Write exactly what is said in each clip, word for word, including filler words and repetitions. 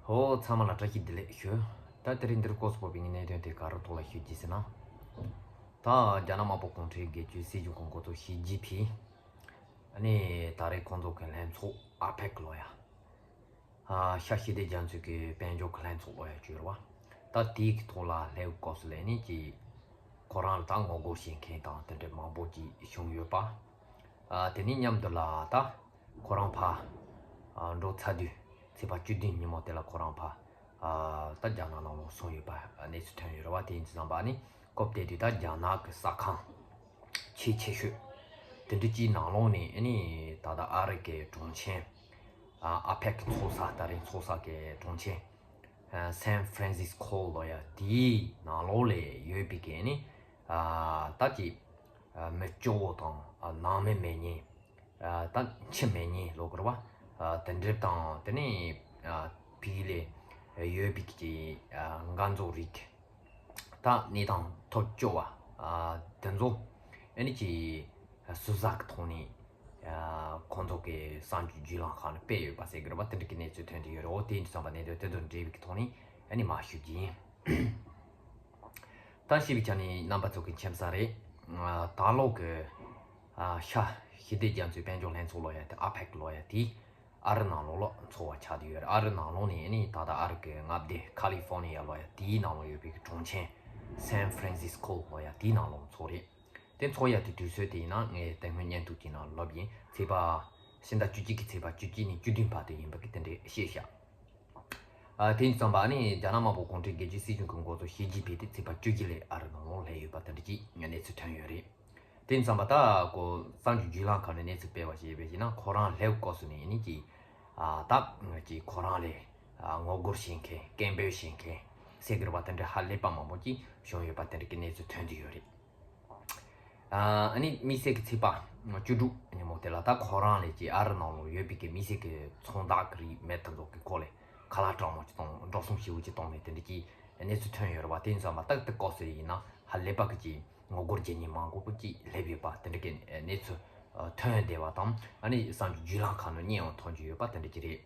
ཧོ། ཚང་མ་ལ་བཀྲ་ཤིས་བདེ་ལེགས་ཞུ། ད་དེ་རིང་འདིར་སྐོར་སྤོ་བའི་གནད་དོན་དེ་ག་རུ་ཐོག་ལ་ཞུ་རྒྱུ་ཟེར་ན། ད་རྒྱ་ནག་དམར་པོ་གུང་ཁྲན་སྒེར་གཅོད་སྲིད་གཞུང་གི་འགོ་གཙོ་ཞི་ཅིན་ཕིང་ཨ་ནི་ད་རེས་ཁོང་ཚོ་གི་ལྷན་ཚོགས་ཨ་པེག་ལོ་ཡ། ཤར་ཞི་བདེ་རྒྱ་མཚོའི་གི་དཔལ་འབྱོར་གི་ལྷན་ཚོགས་ལོ་ཡ་བཅོས་ར་བ། ད་དེའི་གི་ཐོག་ལ་སླེབས་སྐབས་སུ་ལས་ནི་ཅི། ཁོ་རང་ལ་ད་ངོ་རྒོལ་བྱེད་མཁན་དང་དེ་འདྲའི་མང་པོ་ཅིག་བྱུང་ཡོད་པ། ཨ་དེ་ནི་མཉམ་དུ་ལ་ད་ཁོ་རང་ཕ་ཨ་འགྲོ་ཚར་དུས་ཚེས་པ་བཅུ་བདུན་ཉིན་མོ་དེ་ལ་ཁོ་རང་ཕ་ཨ་ད་རྒྱ་ནག་ནང་ལ་སོང་ཡོད་པ་གནས་ཚུལ་ཐོན་ཡོད་ར་བ། དེ་ཡིན་དུས་ཙམ་པ་ནི་སྐབས་དེ་དུས་ད་རྒྱ་ནག་གི་གསར་ཁང་ཆེས་ཆེ་ཤོས་དེ་འདྲ་ཅིག་ནང་ལོགས་ནས་ཨ་ནི་ད་ལྟ་ཨ་རི་གི་གྲོང་ཆེན་ཨ་ཨ་པེག་གི་ཚོགས་ས་ད་རིང་ཚོགས་ས་གི་གྲོང་ཆེན་སན་ཧྥ་རན་སིས་ཀོ་ལོ་ཡ་དེའི་ནང་ལོགས་ལ་ཡོད་པའི་གི་ནི་ད་ཅི་མི་སྐྱོ་བོ་དང་ནང་མི་མེད་མཁན་ད་འཆི་མེད་མཁན་ལོ་གར་བ་དེ་འདྲ་དང་དེ་ནས་བི་ལ་ཡོད་པའི་གི་འགན་གཙོ་རིགས་ད་གནས་སྟངས་ཐོབ་སྐྱོ་བ་དེ་ཚོ་ཨ་ནི་ཅི་ཟུར་ཟ་གི་ཐོག་ནས། ཁོང་ཚོ་གི་གསར་འགྱུར་བརྒྱུད་ལམ་ཁག་ནས་སྤེལ་ཡོད་པ་ཟེར་གི་རེད་པ། དེ་འདྲ་གི་གནས་ཚུལ་ཐོན་དུ་ཡོད་རེད། འོ་དེ་ཡིན་དུས་ཙམ་པ་གནས་དོན་དེ་དང་འབྲེལ་བའི་གི་ཐོག་ནས་ཨ་ནི་མ་ཞུ་རྒྱུ་ཡིན། ད་ཞེས་པའི་ཆ་ནས་རྣམ་པ་ཚོ་གི་མཁྱེན་གསལ་རེད། ད་ལོ་གི་ཤར་ཞི་བདེ་རྒྱ་མཚོའི་དཔལ་འབྱོར་ལྷན་ཚོགས་ལོ་ཡ་དེ་ཨ་པེག་ལོ་ཡ་དེ་ཨ་རི་ནང་ལོགས་ལ་ཚོགས་པ་ཆགས་བསྡད་ཡོད་རེད། ཨ་རི་ནང་ལོགས་ནས་ཨ་ནི་ད་ལྟ་ཨ་རི་གི་མངའ་སྡེ་ཁ་ལི་ཧྥོ་ནི་ཡ་ལོ་ཡ་དེའི་ནང་ལོགས་ཡོད་པའི་གི་གྲོང་ཆེན་སན་ཧྥ་རན་སིས་ཀོ་ལོ་ཡ་དེའི་ནང་ལོགས་ཚོགས་རེད། དེ་ཚོགས་ཡ་དེ་དུས་ཚོད་དེ་ཡིན་ན་ངས་དེ་སྔོན་བརྙན་ཐུང་གཅིག་ནང་ལབ་ཡིན། ཚེས་པ་ཕྱི་ཟླ་བཅུ་གཅིག་གི་ཚེས་པ་བཅུ་གཅིག་ནས་བཅུ་བདུན་བར་དུ་ཡིན་པ་གི་དེ་འདྲའི་བཤད་བཞག་ཨ་དེ་ཡིན་ཙམ་པ་ནི་རྒྱ་ནག་དམར་པོ་གུང་ཁྲན་སྒེར་གཅོད་སྲིད་གཞུང་གི་འགོ་གཙོ་ཞི་ཅིན་ཕིང་དེ་ཚེས་པ་བཅུ་གཅིག་ལ་ཨ་རི་ནང་ལོགས་སླེབས་ཡོད་པ་དེ་འདྲ་ཅིག་གནས་ཚུལ་ཐོན་ཡོད་རེད། དེ་ཡིན་ཙམ་པ་ད་ཁོ་གསར་འགྱུར་བརྒྱུད་ལམ་ཁག་ནས་གནས་ཚུལ་སྤེལ་བ་ཞིག་ཡོད་པ་ཡིན་ན་ཁོ་རང་སླེབས་སྐབས་སུ་ནས་ནི་ཅིག་ཨ་ད་ཅིག་ཁོ་རང་ལ་ཨ་ངོ་རྒོལ་བྱེད་མཁན་སྐད་འབོད་བྱེད་མཁན་ཟེར་གི་རེད་པ། དེ་འདྲ་ཧ་ལས་པ་མང་པོ་ཅིག་བྱུང་ཡོད་པ་དེ་འདྲ་གི་གནས་ཚུལ་ཐོན་གྱི་ཡོད་རེད། ཨ་ནི་དམིགས་བསལ་གྱི་ཚེས་པ་བཅུ་དྲུག་ཉིན་མོ་དེ་ལ་ད་ཁོ་རང་ལས་ཀྱི་ཨ་རི་ནང་ལ་ཡོད་པའི་གི་དམིགས་བསལ་གྱི་ཚོང་བདག་གི་རིགས་མི་དེ་ཚོ་གི་སྐོར་ལས་ཁ་ལག་སྤྲང་མོ་ཅིག་བཏང་། འགྲོ་སོང་ཞེ་པོ་ཅིག་བཏང་ནས་དེ་འདྲ་གྱི་གནས་ཚུལ་ཐོན་ཡོད་རེད་པ། དེ་ཡིན་ཙང་མ་ཏག་ཏག་སྐོར་ཟེར་ཡིན་ན་ཧ་ལས་པ་གི་ཅིག་ངོ་རྒོལ་བྱེད་མཁན་མང་པོ་ཅིག་སླེབས་ཡོད་པ་དེ་འདྲ་གི་གནས་ཚུལ་ཐོན་བསྡད་པ་དང་། ཨ་ནི་གསར་འགྱུར་བརྒྱུད་ལམ་ཁག་ནང་བརྙན་ཡང་མཐོང་རྒྱུ་ཡོད་པ་དེ་འདྲ་གྱི་རེད།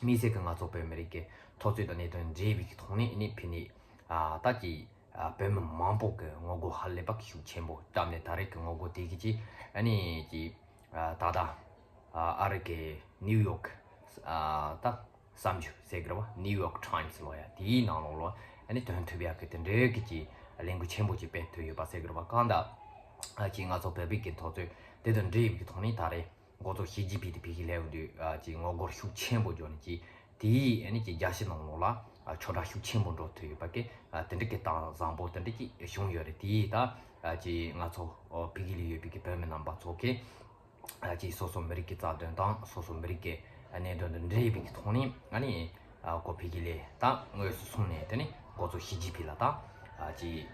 དམིགས་བསལ་གྱི་ང་ཚོ་བོད་མི་རིགས་ཀྱི་འཐབ་རྩོད་དང་གནད་དོན་འབྲེལ་བའི་གི་ཐོག་ནས་ནི་ཕི་ནི་ཨ་ད་ཀྱི་ཨ་བོད་མི་མང་པོ་གི་ངོ་རྒོལ་ཧ་ལས་པ་གི་ཤུགས་ཆེན་པོ་བཏབ་ནས་ད་རེས་ཀྱི་ངོ་རྒོལ་དེ་གི་ཅི་ཨ་ནི་ཀྱི་ཨ་ད་ལྟ་ཨ་ཨ་རི་གི་ནིའུ་ཡོག་ཨ་ད་གསར་འགྱུར་ཟེར་གི་རེད་བ། ནིའུ་ཡོག་ཊའིམ་སི་ལོ་ཡ་དེའི་ནང་ལོགས་ལ་ཨ་ནི་དོན་ཐུབ་ཡག་གི་དེ་འདྲའི་གི་ཅི་ལས་འགུལ་ཆེན་པོ་ཅིག་སྤེལ་ཐུབ་ཡོད་པ་ཟེར་གི་རེད་བ། གང་ལྟར་ཨ་ཀྱི་ང་ཚོ་བོད་པའི་གི་འཐབ་རྩོད་དེ་དང་འབྲེལ་བའི་གི་ཐོག་ནས་ད་རེས་འགོ་གཙོ་ཞི་ཅིན་ཕིང་དེ་ཕ་གིར་སླེབས་དུས་ཨ་ཅིག་ངོ་རྒོལ་ཤུགས་ཆེན་པོ་བརྒྱབ་ནས་ཅིག་དེའི་ཨ་ནི་ཅིག་རྒྱལ་སྤྱི་ནང་ལོགས་ལ་ཨ་ཕྱོགས་བསྒྲགས་ཤུགས་ཆེན་པོ་འགྲོ་ཐུབ་ཡོད་པ་གི་ཨ་དེ་འདྲ་གི་སྟངས་བཟང་པོ་དེ་འདྲ་ཅིག་བྱུང་ཡོད་རེད། དེའི་ད་ཨ་ཅིག་ང་ཚོ་ཨོ་ཕ་གི་ལ་ཡོད་པའི་གི་བོད་མི་རྣམ་པ་ཚོ་གི་ཨ་ཅིག་སོ་སོ་མི་རིགས་ཀྱི་རྩ་དོན་དང་སོ་སོ་མི་རིགས་ཀྱི་གནད་དོན་དང་འབྲེལ་བའི་གི་ཐོག་ནས་ཨ་ནི་ཨ་ཀོ་ཕ་གི་ལ་ད་དངོས་སུ་སོང་ནས་དེ་ནི་འགོ་གཙོ་ཞི་ཅིན་ཕིང་ལ་ད་ཨ་ཅིག་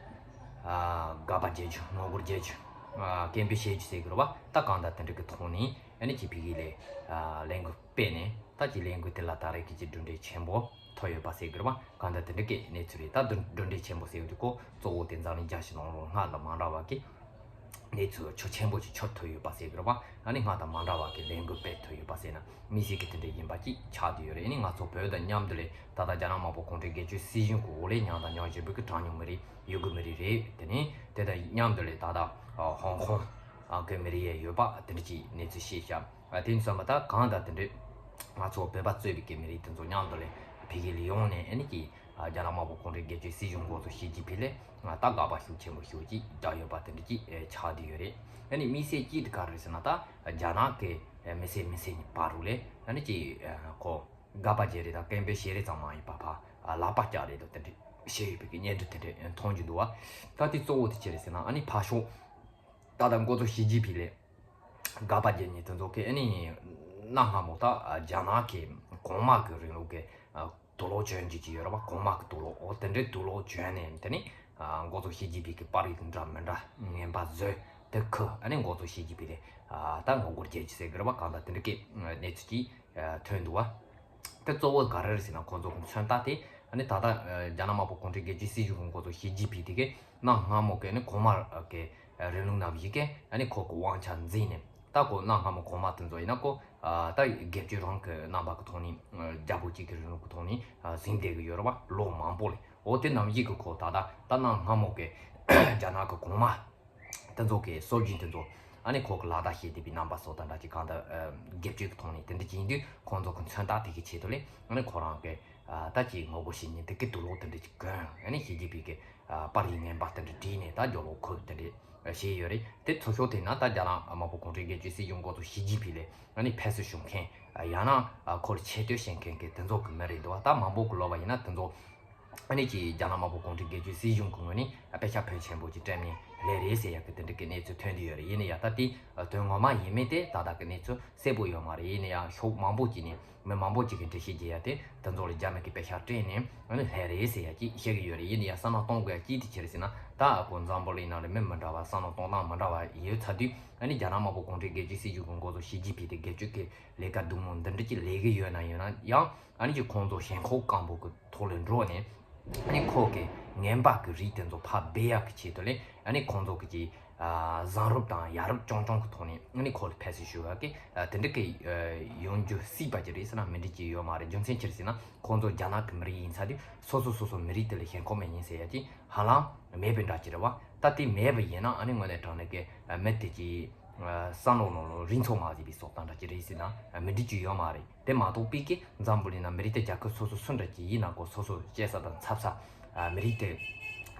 ཨ་དགག་པ་བྱེད་རྒྱུ། ངོ་རྒོལ་བྱེད་རྒྱུ། ཨ་སྐད་འབོད་བྱེད་རྒྱུ་ཟེར་གི་རེད་བ། ད་གང་ལྟར་དེ་འདྲ་གི་ཐོག་ནས་ཨ་ནི་ཅིག་ཕ་གི་ལ་ཨ་ལས་འགུལ་སྤེལ་ནས་ད་ཅིག་ལས་འགུལ་དེ་ལ་ད་རེས་ཀྱི་ཅིག་གྲུབ་འབྲས་ཆེན་པོ་ཐོབ་ཡོད་པ་ཟེར་གི་རེད་བ། གང་ལྟར་དེ་འདྲ་གི་གནས་ཚུལ་རེད། ད་གྲུབ་འབྲས་ཆེན་པོ་ཟེར་གི་ཁོ་གཙོ་བོ་དེ་འཛམ་གླིང་རྒྱལ་སྤྱི་ནང་ལོགས་སྔར་དང་མ་འདྲ་བ་གི་གནས་ཚུལ་ཆོ་ཆེན་པོ་ཅིག་ཆོ་ཐུབ་ཡོད་པ་ཟེར་གི་རེད་བ། ཨ་ནི་སྔར་དང་མ་འདྲ་བ་གི་ལས་འགུལ་སྤེལ་ཐུབ་ཡོད་པ་ཟེར་ན་དམིགས་བསལ་གྱི་དེ་འདྲ་ཡིན་པ་ཅིག་ཆགས་བསྡད་ཡོད་རེད། ཨ་ནི་ང་ཚོ་བོད་དང་མཉམ་དུ་ལས་ད་ལྟ་རྒྱ་ནག་དམར་པོ་གུང་ཁྲན་སྒེར་གཅོད་སྲིད་གཞུང་གི་འོག་ལས་མྱངས་དང་མྱོང་བཞིན་པའི་གི་གྲངས་ཉུང་མི་རིགས་ཡུ་གུར་མི་རིགས་རེད། དེ་ནི་དེ་དང་མཉམ་དུ་ལས་ད་ལྟ་ཧོང་ཀོང་གི་མི་རིགས་ཡང་ཡོད་པ་དེ་འདྲ་ཅིག་གནས་ཚུལ་ཤེས་བྱ། དེ་ཡིན་ཙང་མ་ད་གང་ལྟར་དེ་འདྲ་ང་ཚོ་བོད་པ་གཙོས་པའི་གི་མི་རིགས་དེ་ཚོ་མཉམ་དུ་ལས་ཕ་གི་ལ་ཡོང་ནས་ཨ་ནི་ཀྱི་རྒྱ་ནག་དམར་པོ་གུང་ཁྲན་སྒེར་གཅོད་སྲིད་གཞུང་འགོ་གཙོ་ཞི་ཅིན་ཕིང་ལ་ད་དགག་པ་ཤུགས་ཆེན་པོ་ཞེ་པོ་ཅིག་བརྒྱབ་ཡོད་པ་དེ་འདྲ་ཅིག་ཆགས་བསྡད་ཡོད་རེད། ཨ་ནི་དམིགས་བསལ་གཅིག་དེ་ག་རེ་ཟེར་ན་ད་རྒྱ་ནག་གི་མི་སེར་མི་སེར་གཉིས་བར་རུ་ལས་ཨ་ནི་ཀྱི་ཁོ་དགག་པ་བྱེད་རེས་དང་སྐད་འབོད་བྱེད་རེས་ཙམ་མ་ཡིན་པ་ཕར་ལག་པ་བཀྱག་རེས་དང་དེ་འདྲ་བྱས་ཡོད་པའི་གི་སྙན་སྒྲོན་དེ་འདྲ་མཐོང་རྒྱུ་འདུག་བ། ད་དེ་གཙོ་བོ་དེ་ཅི་རེད་ཟེར་ན་ཨ་ནི་ཕར་ཕྱོགས་ད་ལྟ་འགོ་གཙོ་ཞི་ཅིན་ཕིང་ལས་དགག་པ་བརྒྱབ་མཁན་དེ་ཚོ་གིས་ཨ་ནི་གནའ་སྔ་མོ་ད་རྒྱ་ནག་གི་གོང་མ་གི་རིང་ལུགས་ཀྱི་དུག་སློག་གྱོན་རྒྱུ་ཅིག་ཡོད་རེད་བ། གོང་མ་གི་དུག་སློག་འོ་དེ་འདྲའི་དུག་སློག་གྱོན་ནས་དེ་ནི་འགོ་གཙོ་ཞི་ཅིན་ཕིང་གི་པར་རིས་འདྲ་མི་འདྲ་ངན་པ་བཟོས་དེ་ཁུ་ཨ་ནི་འགོ་གཙོ་ཞི་ཅིན་ཕིང་ལ་ད་ངོ་རྒོལ་བྱེད་ཀྱི་ཟེར་གི་རེད་བ། གང་ལྟར་དེ་འདྲ་གི་གནས་ཚུལ་ཅིག་ཐོན་འདུག་བ། དེ་གཙོ་བོ་ག་རེ་རེད་ཟེར་ན་ཁོང་ཚོ་གི་མཚོན་རྟགས་དེ་ཨ་ནི་ད་ལྟ་རྒྱ་ནག་དམར་པོ་གུང་ཁྲན་སྒེར་གཅོད་སྲིད་གཞུང་གི་འགོ་གཙོ་ཞི་ཅིན་ཕིང་དེ་གི་གནའ་སྔ་མོ་གི་ཨ་ནི་གོང་མ་གི་རིང་ལུགས་ནང་བཞིན་གི་ཨ་ནི་ཁོ་གི་དབང་ཆ་འཛིན་ནས་ ད་ཁོ་གནའ་སྔ་མོ་གོང་མ་དེ་ཚོ་ཡིན་ན་ཁོ་ད་སྒེར་གཅོད་རང་གི་རྣམ་པ་གི་ཐོག་ནས་རྒྱལ་པོ་གཅིག་གི་རིང་ལུགས་ཀྱི་ཐོག་ནས་ཟིན་བསྡད་གི་ཡོད་རེད་བ། ལོ་མང་པོ་ལས། འོ་དེ་ནམ་ཞིག་གི་ཁོ་ད་ལྟ་ད་གནའ་སྔ་མོ་གི་རྒྱ་ནག་གི་གོང་མ་དེ་ཚོ་གི་སྲོལ་རྒྱུན་དེ་ཚོ་ཨ་ནི་ཁོ་གི་ལག་བསྟར་བྱེད་བསྡད་པའི་རྣམ་པ་སོགས་དང་འདྲ་ཅིག་གང་ལྟར་སྒེར་གཅོད་ཀྱི་ཐོག་ནས་དེ་འདྲ་ཅིག་ཡིན་དུས་ཁོང་ཚོ་གི་མཚོན་རྟགས་དེ་གི་ཆེད་དུ་ལས་ཨ་ནི་ཁོ་རང་གི་ད་ཅིག་ངོ་རྒོལ་བྱེད་མཁན་དེ་གི་དུག་ལོག་དེ་འདྲ་ཅིག་གོན། ཨ་ནི་ཞི་ཅིན་ཕིང་གི་པར་རིས་ངན་པ་དེ་འདྲ་བྲིས་ནས་ད་རྒྱབ་ལོགས་ཁུར་དེ་འདྲ་བྱས་ཡོད་རེད། དེ་ཚོ་ཤོག་དེ་ན་ད་རྒྱ་ནག་དམར་པོ་གུང་ཁྲན་སྒེར་གཅོད་སྲིད་གཞུང་འགོ་གཙོ་ཞི་ཅིན་ཕིང་ལས་ཨ་ནི་ཕེབས་བསུ་ཞུ་མཁན་ཡང་ན་ཁོར་ཆེ་བསྟོད་བྱེད་མཁན་གི་དེ་ཚོ་གི་མི་རེད་འདུག་བ། ད་མང་པོ་གི་ལབ་པ་ཡིན་ན་དེ་ཚོ་ཨ་ནི་ཅིག་རྒྱ་ནག་དམར་པོ་གུང་ཁྲན་སྒེར་གཅོད་སྲིད་གཞུང་གི་ངོས་ནས་དཔེ་ཆ་ཕོན་ཆེན་པོ་ཅིག་སྤྲད་ནས་ལས་རེད་ཟེར་ཡག་གི་དེ་འདྲ་གི་གནས་ཚུལ་ཐོན་བསྡད་ཡོད་རེད། ཡིན་ན་ཡང་ད་དེ་དོན་ངོ་མ་ཡིན་མིན་དེ་ད་ལྟ་གི་གནས་ཚུལ་གསལ་པོ་ཡོད་མ་རེད། ཡིན་ན་ཡང་ཕྱོགས་མང་པོ་ཅིག་ནས་མི་མང་པོ་ཅིག་གིས་འགྲེལ་བཤད་རྒྱག་ཡ་དེ་དེ་ཚོ་ལ་རྒྱ་མི་གིས་དཔེ་ཆ་སྤྲད་ནས་ཨ་ནི་ལྷད་རེད་ཟེར་ཡ་ཅིག་བཤད་ཀྱི་ཡོད་རེད། ཡིན་ན་ཡང་བསམ་བློ་གཏོང་དགོས་ཡ་ཅིག་དེ་ཅི་རེད་ཟེར་ན། ད་ཨ་ཁོ་འཛམ་བུ་གླིང་ནང་ལ་མི་མི་འདྲ་བ་བསམ་བློ་གཏོང་སྟངས་མི་འདྲ་བ་ཡོད་ཚར་དུས་ཨ་ནི་རྒྱ་ནག་དམར་པོ་གུང་ཁྲན་སྒེར་གཅོད་སྲིད་གཞུང་གི་འགོ་གཙོ་ཞི་ཅིན་ཕིང་དེ་སྒེར་གཅོད་ཀྱི་ལས་ཀ་སྡུག་མོ་འདི་འདྲ་ཅིག་ལས་ཀྱི་ཡོད་ན་ཡོད་ན་ཡང་ཨ་ནི་ཅིག་ཁོང་ཚོ་ཞེན་ཁོག་སྐམ་པོ་གི་ཐོག་ལ་འགྲོ་ནས་ཨ་ནི་ཁོ་གི་ངན་པ་གི་རིགས་དེ་ཚོ་ཕར་སྦས་ཡག་གི་ཆེད་དུ་ལས་ཨ་ནི་ཁོང་ཚོ་གི་ཅིག་ཨ་བཟང་རབས་དང་ཡ་རབས་རྐྱང་རྐྱང་གི་ཐོག་ནས་ཨ་ནི་ཁོ་ལ་ཕེབས་བསུ་ཞུ་བ་གི་ཨ་དེ་འདྲ་གི་ཨ་ཡོང་རྒྱུ་སྲིད་པ་ཅིག་རེད་ཟེར་ན་མི་འགྲིག་ཅིག་ཡོད་མ་རེད། རྒྱུ་མཚན་ཅི་རེད་ཟེར་ན་ཁོང་ཚོ་རྒྱ་ནག་གི་མི་རིགས་ཡིན་ཚར་དུས་སོ་སོ་སོ་སོ་མི་རིགས་དེ་ལ་ཞེན་ཁོག་མེད་ཡིན་ཟེར་ཡ་ཅིག་ཧ་ལམ་མེད་པའི་འདྲ་ཅིག་རེད་བ། ད་དེ་མེད་པ་ཡིན་ན་ཨ་ནི་དངོས་གནས་དྲང་གནས་ཀྱི་ཨ་མི་དེ་ཅིག་ཨ་བསམ་བློ་ནང་ལ་རིག་ཚོགས་མ་བརྩིས་པའི་སོགས་དང་འདྲ་ཅིག་རེད་ཟེར་ན་ཨ་མི་འགྲིག་ཅིག་ཡོད་མ་རེད། དེ་མ་གཏོགས་པའི་གི་འཛམ་བུ་གླིང་ན་མི་རིགས་དེ་རྒྱལ་ཁབ་སོ་སོ་སུ་འདྲ་ཅིག་ཡིན་ན་ཁོ་སོ་སོ་སྐྱེ་ས་དང་འཚབ་ས་ཨ་མི་རིགས་དེ་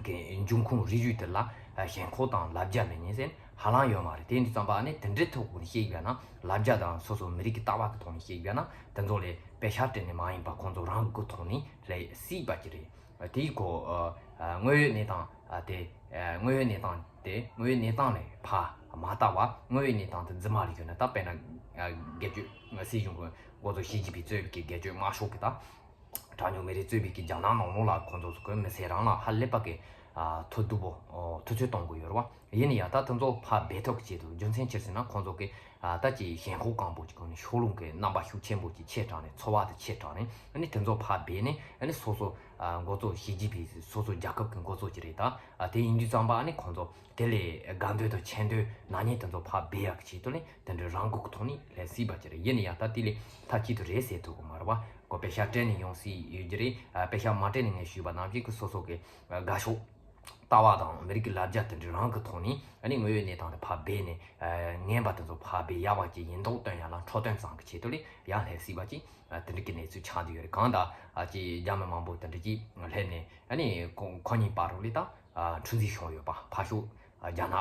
གི་འབྱུང་ཁུངས་རིགས་རུས་དེ་ལ་ཨ་ཞེན་ཁོག་དང་ལབ་རྒྱ་མེད་ཉིན་ཟེར་ཧ་ལམ་ཡོད་མ་རེད། དེ་འདི་ཙམ་པ་ཨ་ནི་དེ་འདྲའི་ཐོག་ནས་བཤད་ཡོད་ན་ལབ་རྒྱ་དང་སོ་སོ་མི་རིགས་ཀྱི་ལྟ་བ་གི་ཐོག་ནས་བཤད་ཡོད་ན་དེ་ཚོ་ལས་དཔེ་ཆ་སྤྲད་ནས་མ་ཡིན་པ་ཁོང་ཚོ་རང་གི་ཐོག་ནས་ལས་སྲིད་པ་ཅིག་རེད། དེའི་གོ་ཨ་ཨ་དངོས་ཡོད་གནས་སྟངས་ཨ་དེ་ཨ་དངོས་ཡོད་གནས་སྟངས་དེ་དངོས་ཡོད་གནས་སྟངས་ལས་ཕར་མ་ལྟ་བ་དངོས་ཡོད་གནས་སྟངས་དེ་རྫུན་མ་རེད་ཡོད་ན་ད་དཔེར་ན་ཨ་སྒེར་གཅོད་སྲིད་གཞུང་གི་འགོ་གཙོ་ཞི་ཅིན་ཕིང་གཙོས་པའི་གི་སྒེར་གཅོད་དམར་ཤོག་གི་ད་གྲངས་ཉུང་མི་རིགས་གཙོས་པའི་གི་རྒྱ་ནག་ནང་ལོགས་ལ་ཁོང་ཚོ་ཚོ་གི་མི་སེར་རང་ལ་ཧ་ལས་པ་གི་ཨ་ཐུགས་སྡུག་པོ་ཨོ་ཐུབ་ཚོད་གཏོང་དགོས་ཡོད་རེད་བ། ཡིན་ན་ཡང་ད་དེ་ཚོ་ཕར་སྦས་ཐབས་ཀྱི་ཆེད་དུ་རྒྱུ་མཚན་ཅི་རེད་ཟེར་ན་ཁོང་ཚོ་གི་ཨ་ད་ཅིག་ཞེན་ཁོག་སྐམ་པོ་ཅིག་གི་ནས་ཕྱོགས་ལྷུང་གི་རྣམ་པ་ཤུགས་ཆེན་པོ་ཅིག་ཆེ་དྲགས་ནས་ཚོར་བ་དེ་ཆེ་དྲགས་ནས་ཨ་ནི་དེ་ཚོ་ཕར་སྦས་ནས་ཨ་ནི་སོ་སོ་ཨ་འགོ་གཙོ་ཞི་ཅིན་ཕིང་སོ་སོ་རྒྱལ་ཁབ་ཀྱི་འགོ་གཙོ་ཅིག་རེད། ད་ཨ་དེ་ཡིན་དུས་ཙམ་པ་ཨ་ནི་ཁོང་ཚོ་དེ་ལས་དགའ་འདོད་དང་ཆེ་འདོད་ན་ནིང་དེ་ཚོ་ཕར་སྦས་ཡག་གི་ཆེད་དུ་ནི་དེ་འདྲའི་རང་འགུལ་གྱི་ཐོག་ནས་ལས་སྲིད་པ་ཅིག་རེད། ཡིན་ན་ཡང་ད་དེ་ལས་མཐའ་གཅིག་ཏུ་རེད་ཟེར་ཐུབ་ཀྱི་མ་རེད་བ། ཁོ་དཔེ་ཆ་སྤྲད་ནས་ཡོང་སྲིད་ཡོད་ཀྱི་རེད། ཨ་དཔེ་ཆ་མ་སྤྲད་ནས་ངས་ཞུས་པ་ནང་བཞིན་གྱི་སོ་སོ་གི་ཨ་དགའ་ཕྱོགས་ལྟ་བ་དང་མི་རིགས་ཀྱི་ལབ་རྒྱ་དེ་འདྲའི་རང་གི་ཐོག་ནས་ཨ་ནི་དངོས་ཡོད་གནས་སྟངས་དེ་ཕར་སྦས་ནས་ཨ་ངན་པ་དེ་ཚོ་ཕར་སྦས་ཡག་པ་ཅིག་ཡིན་མདོག་སྟོན་ཡག་ལ་འཕྲོད་བསྟེན་ཙམ་གྱི་ཆེད་དུ་ལས་ཡང་ལྷད་སྲིད་པ་ཅིག་ཨ་དེ་འདྲ་གི་གནས་ཚུལ་ཆགས་བསྡད་ཡོད་རེད། གང་ལྟར་ཨ་ཅིག་རྒྱ་མི་མང་པོ་དེ་འདྲ་ཅིག་སླེབས་ནས་ཨ་ནི་ཁོ་ཁོ་གཉིས་བར་རུ་ལས་ད་ཨ་འཁྲུག་འཛིང་བྱུང་ཡོད་པ་ཕར་ཕྱོགས་ཨ་རྒྱ་ནག་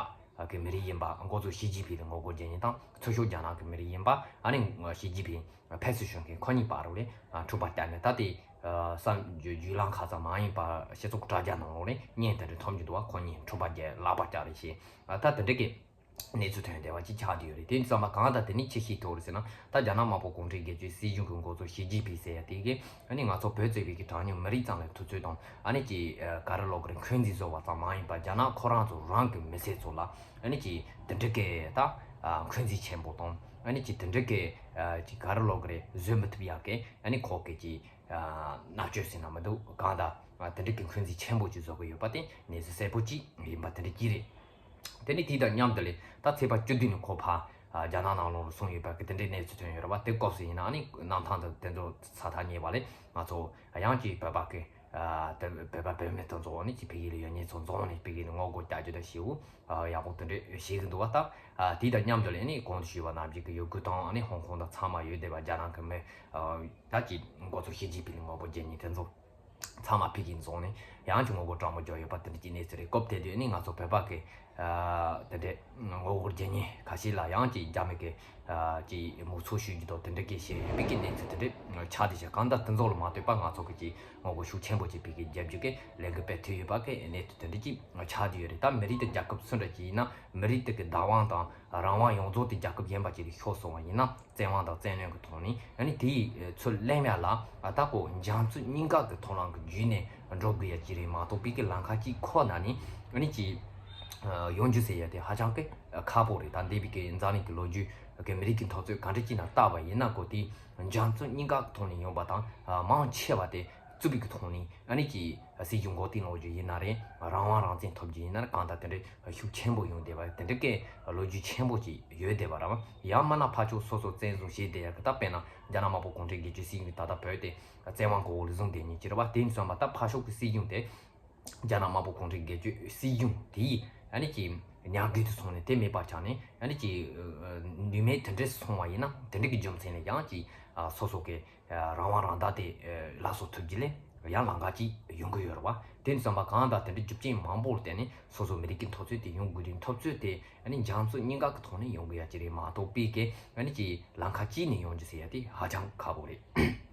གི་མི་རིགས་ཡིན་པ་འགོ་གཙོ་ཞི་ཅིན་ཕིང་ལ་ངོ་རྒོལ་བྱེད་མཁན་དང་ཚུར་ཕྱོགས་རྒྱ་ནག་གི་མི་རིགས་ཡིན་པ་ཨ་ནི་ཞི་ཅིན་ཕིང་ཕེབས་བསུ་ཞུ་མཁན་ཁོ་གཉིས་བར་རུ་ལས་འཁྲུག་པ་བསྐྱངས་ནས་ད་ལྟའི་བསམ་བརྗོད་བརྒྱུད་ལམ་ཁག་ཙམ་མ་ཡིན་པ་སྤྱི་ཚོགས་དྲ་རྒྱ་ནང་ལོགས་ལས་བརྙན་དེ་འདྲ་ཐོན་གྱི་འདུག་བ། ཁོ་གཉིས་འཁྲུག་པ་བརྒྱབ་ལག་པ་བརྐྱངས་རེད་ཞེས་ད་དེ་འདྲ་གི་གནས་ཚུལ་ཐོན་བསྡད་པ་ཅིག་ཆགས་བསྡད་ཡོད་རེད། དེ་ཙམ་པ་གང་ལྟར་དེ་ནི་ཅི་ཞིག་ཐུག་རེད་ཟེར་ན་ད་རྒྱ་ནག་དམར་པོ་གུང་ཁྲན་སྒེར་གཅོད་སྲིད་གཞུང་གི་འགོ་གཙོ་ཞི་ཅིན་ཕིང་ཟེར་ཡ་དེ་གིས་ཨ་ནི་ང་ཚོ་བོད་ཙེ་བི་གི་གྲངས་ཉུང་མི་རིགས་ཙམ་ལ་ཐུབ་ཚོད་དང་ཨ་ནི་ཀྱི་ག་རེ་ལོག་གི་རེད། འཁོན་འཛིན་བཟོ་བ་ཙམ་མ་ཡིན་པར་རྒྱ་ནག་ཁོ་རང་ཚོ་རང་གི་མི་སེར་ཚོ་ལ་ཨ་ནི་ཀྱི་དེ་འདྲ་གི་ད་འཁོན་འཛིན་ཆེན་པོ་དང་ཨ་ནི་ཀྱི་དེ་འདྲ་གི་ཀྱི་ག་རེ་ལོག་གི་རེད། བཟོད་མི་ཐུབ་ཡག་གི་ཨ་ནི་ཁོ་གི་ཀྱི་མནར་གཅོད་ཟེར་ན་མི་འདུག་གང་ལྟར་དེ་འདྲ་གི་འཁོན་འཛིན་ཆེན་པོ་ཅིག་བཟོ་གི་ཡོད་པ་དེ་གནས་ཚུལ་གསལ་པོ་ཅིག་ཡིན་པ་དེ་འདྲ་ཅིག་རེད། དེ་ནས་དེ་དང་མཉམ་དུ་ལས་ད་ཚེས་པ་བཅུ་བདུན་ནས་ཁོ་ཕར་རྒྱ་ནག་ནང་ལོགས་ལ་སོང་ཡོད་པ་གི་དེ་འདྲའི་གནས་ཚུལ་ཐོན་ཡོད་རེད་བ། དེ་སྐབས་སུ་ཡིན་ན་ཨ་ནི་གནམ་ཐང་དུ་དེ་ཚོ་ས་ཐག་ཉེ་བ་ལས་ང་ཚོ་ཡང་ཅིག་བོད་པ་གི་དེ་བོད་པ་བོད་མི་དེ་ཚོ་ཨ་ནི་ཅིག་ཕ་གི་ལ་ཡོད་མཁན་ཚོ་འཛོམས་ནས་ཕ་གི་ལ་ངོ་རྒོལ་རྒྱག་རྒྱུ་དང་ཞེ་པོ་ཡག་པོ་དེ་འདྲ་བྱེད་གི་འདུག་བ། ད་དེ་དང་མཉམ་དུ་ལས་ཨ་ནི་གོང་དུ་ཞུས་པ་ནང་བཞིན་གི་ཡུ་གུར་དང་ཨ་ནི་ཧོང་ཀོང་དང་ཚང་མ་ཡོད་བསྡད་པ་རྒྱ་ནག་གི་མི་ད་ཅིག་འགོ་གཙོ་ཞི་ཅིན་ཕིང་ལ་ངོ་རྒོལ་རྒྱག་མཁན་དེ་ཚོ། ཚང་མ་ཕ་གིར་འཛོམས་ནས་ཡང་ཅིག་ངོ་རྒོལ་དྲག་མོ་རྒྱག་ཡོད་པ་དེ་འདྲ་ཅིག་གནས་ཚུལ་རེད། སྐབས་དེ་དུས་ནི་ང་ཚོ་བོད་པ་གི་ཨ་དེ་འདྲའི་ངོ་རྒོལ་རྒྱག་མཁན་ཁ་ཤས་ལ་ཡང་ཅིག་རྒྱ་མི་གི་ཨ་ཅིག་མུ་མཚོ་གཞུས་རྒྱུ་དང་དེ་འདྲ་གི་བཤད་ཡོད་པའི་གི་གནས་ཚུལ་དེ་འདྲ་ཆགས་བསྡད་ཤག་གང་ལྟར་དེ་ཚོ་ལ་མ་ལྟོས་པར་ང་ཚོ་གི་ཅིག་ངོ་རྒོལ་ཤུགས་ཆེན་པོ་ཅིག་ཕ་གིར་རྒྱབ་རྒྱུ་གི་ལས་འགུལ་སྤེལ་ཐུབ་ཡོད་པ་གི་གནས་ཚུལ་དེ་འདྲ་ཅིག་ཆགས་བསྡད་ཡོད་རེད། ད་མི་རིགས་དེ་རྒྱལ་ཁབ་སུ་འདྲ་ཅིག་ཡིན་ན་མི་རིགས་དེ་གི་བདག་དབང་དང་རང་དབང་ཡོངས་རྫོགས་དེ་རྒྱལ་ཁབ་གཞན་པ་ཅིག་ལ་ཤོར་སོང་བ་ཡིན་ན། བཙན་དབང་དང་བཙན་གནོན་གྱི་ཐོག་ནས་ཨ་ནི་དེའི་ཚུར་ལེན་ཡ་ལ་ཨ་ད་ཁོ་འཇམ་རྩུབ་སྙིང་ག་གི་ཐོག་ལམ་གྱི་བརྒྱུད་ནས་འགྲོ་དགོས་ཡ་ཅིག་རེད་མ་གཏོགས་པའི་གི་ལམ་ཁ་ཅིག་ཁོ་ན་ནི་ཨ་ནི་ཅིག་ཡོང་རྒྱུ་ཟེར་ཡ་དེ་ཧ་ཅང་གི་ཁག་པོ་རེད། ད་འདས་པའི་གི་འཛམ་གླིང་གི་ལོ་རྒྱུས་གི་མི་རིགས་ཀྱི་འཐབ་རྩོད་ག་འདྲ་ཅིག་ནང་བལྟས་པ་ཡིན་ན་ཁོ་དེ་འཇམ་རྩུབ་སྙིང་ག་གི་ཐོག་ནས་ཡོང་པ་དང་མང་ཆེ་བ་དེ་ བཙུགས་པའི་གི་ཐོག་ནས་ཨ་ནི་ཀྱི་སྲིད་ཇུས་འགོ་རྟིང་སློག་རྒྱུ་ཡིན་ན་རེད། རང་དབང་རང་བཙན་ཐོབ་རྒྱུ་ཡིན་ན་རེད། གང་ལྟར་དེ་འདྲའི་ཤུགས་ཆེན་པོ་ཡོང་བསྡད་པ་དེ་འདྲ་གི་ལོ་རྒྱུས་ཆེན་པོ་ཅིག་ཡོད་བསྡད་པ་རེད་བ། ཡང་མིན་ན་ཕར་ཕྱོགས་སོ་སོ་བཙན་བཟུང་བྱས་བསྡད་ཡག་གི་ད་དཔེར་ན་རྒྱ་ནག་དམར་པོ་གུང་ཁྲན་སྒེར་གཅོད་སྲིད་གཞུང་ད་ལྟ་བོད་དེ་བཙན་དབང་གི་འོག་ལ་བཟུང་བསྡད་མཁན་ཅིག་རེད་བ། དེ་ཡིན་ཙང་མ་ད་ཕར་ཕྱོགས་ཀྱི་སྲིད་གཞུང་དེ་རྒྱ་ནག་དམར་པོ་གུང་ཁྲན་སྒེར་གཅོད་སྲིད་གཞུང་དེ་ཡིས་ཨ་ནི་ཀྱི་ཉམས་རྒུད་དུ་སོང་ནས་དེ་མེད་པར་ཆགས་ནས་ཨ་ནི་ཀྱི་ནུས་མེད་དེ་འདྲས་སོང་བ་ཡིན་ན་དེ་འདྲ་གི་རྒྱུ་མཚན་ལས་ཀྱང་ཀྱི་སོ་སོ་གི་རང་དབང་རང་བདག་དེ་སླར་གསོ་ཐུབ་རྒྱུ་ལས་ཡང་ལམ་ཁ་ཅིག་ཡོང་གི་ཡོད་རེད་བ། དེ་ཡིན་ཙང་མ་གང་ལྟར་དེ་འདྲ་རྒྱུ་རྐྱེན་མང་པོ་ལ་བརྟེན་ནས་སོ་སོ་མི་རིགས་ཀྱི་འཐབ་རྩོད་དེ་ཡོང་དགོས་དུས་འཐབ་རྩོད་དེ་ཨ་ནི་རྒྱ་མཚོ་གཉིས་ཀ་གི་ཐོག་ནས་ཡོང་གི་ཡ་ཅིག་རེད་མ་གཏོགས་པའི་གི་ཨ་ནི་ཀྱི་ལམ་ཁ་གཅིག་ནས་ཡོང་རྒྱུ་ཟེར་ཡ་དེ་ཧ་ཅང་ཁག་པོ་རེད།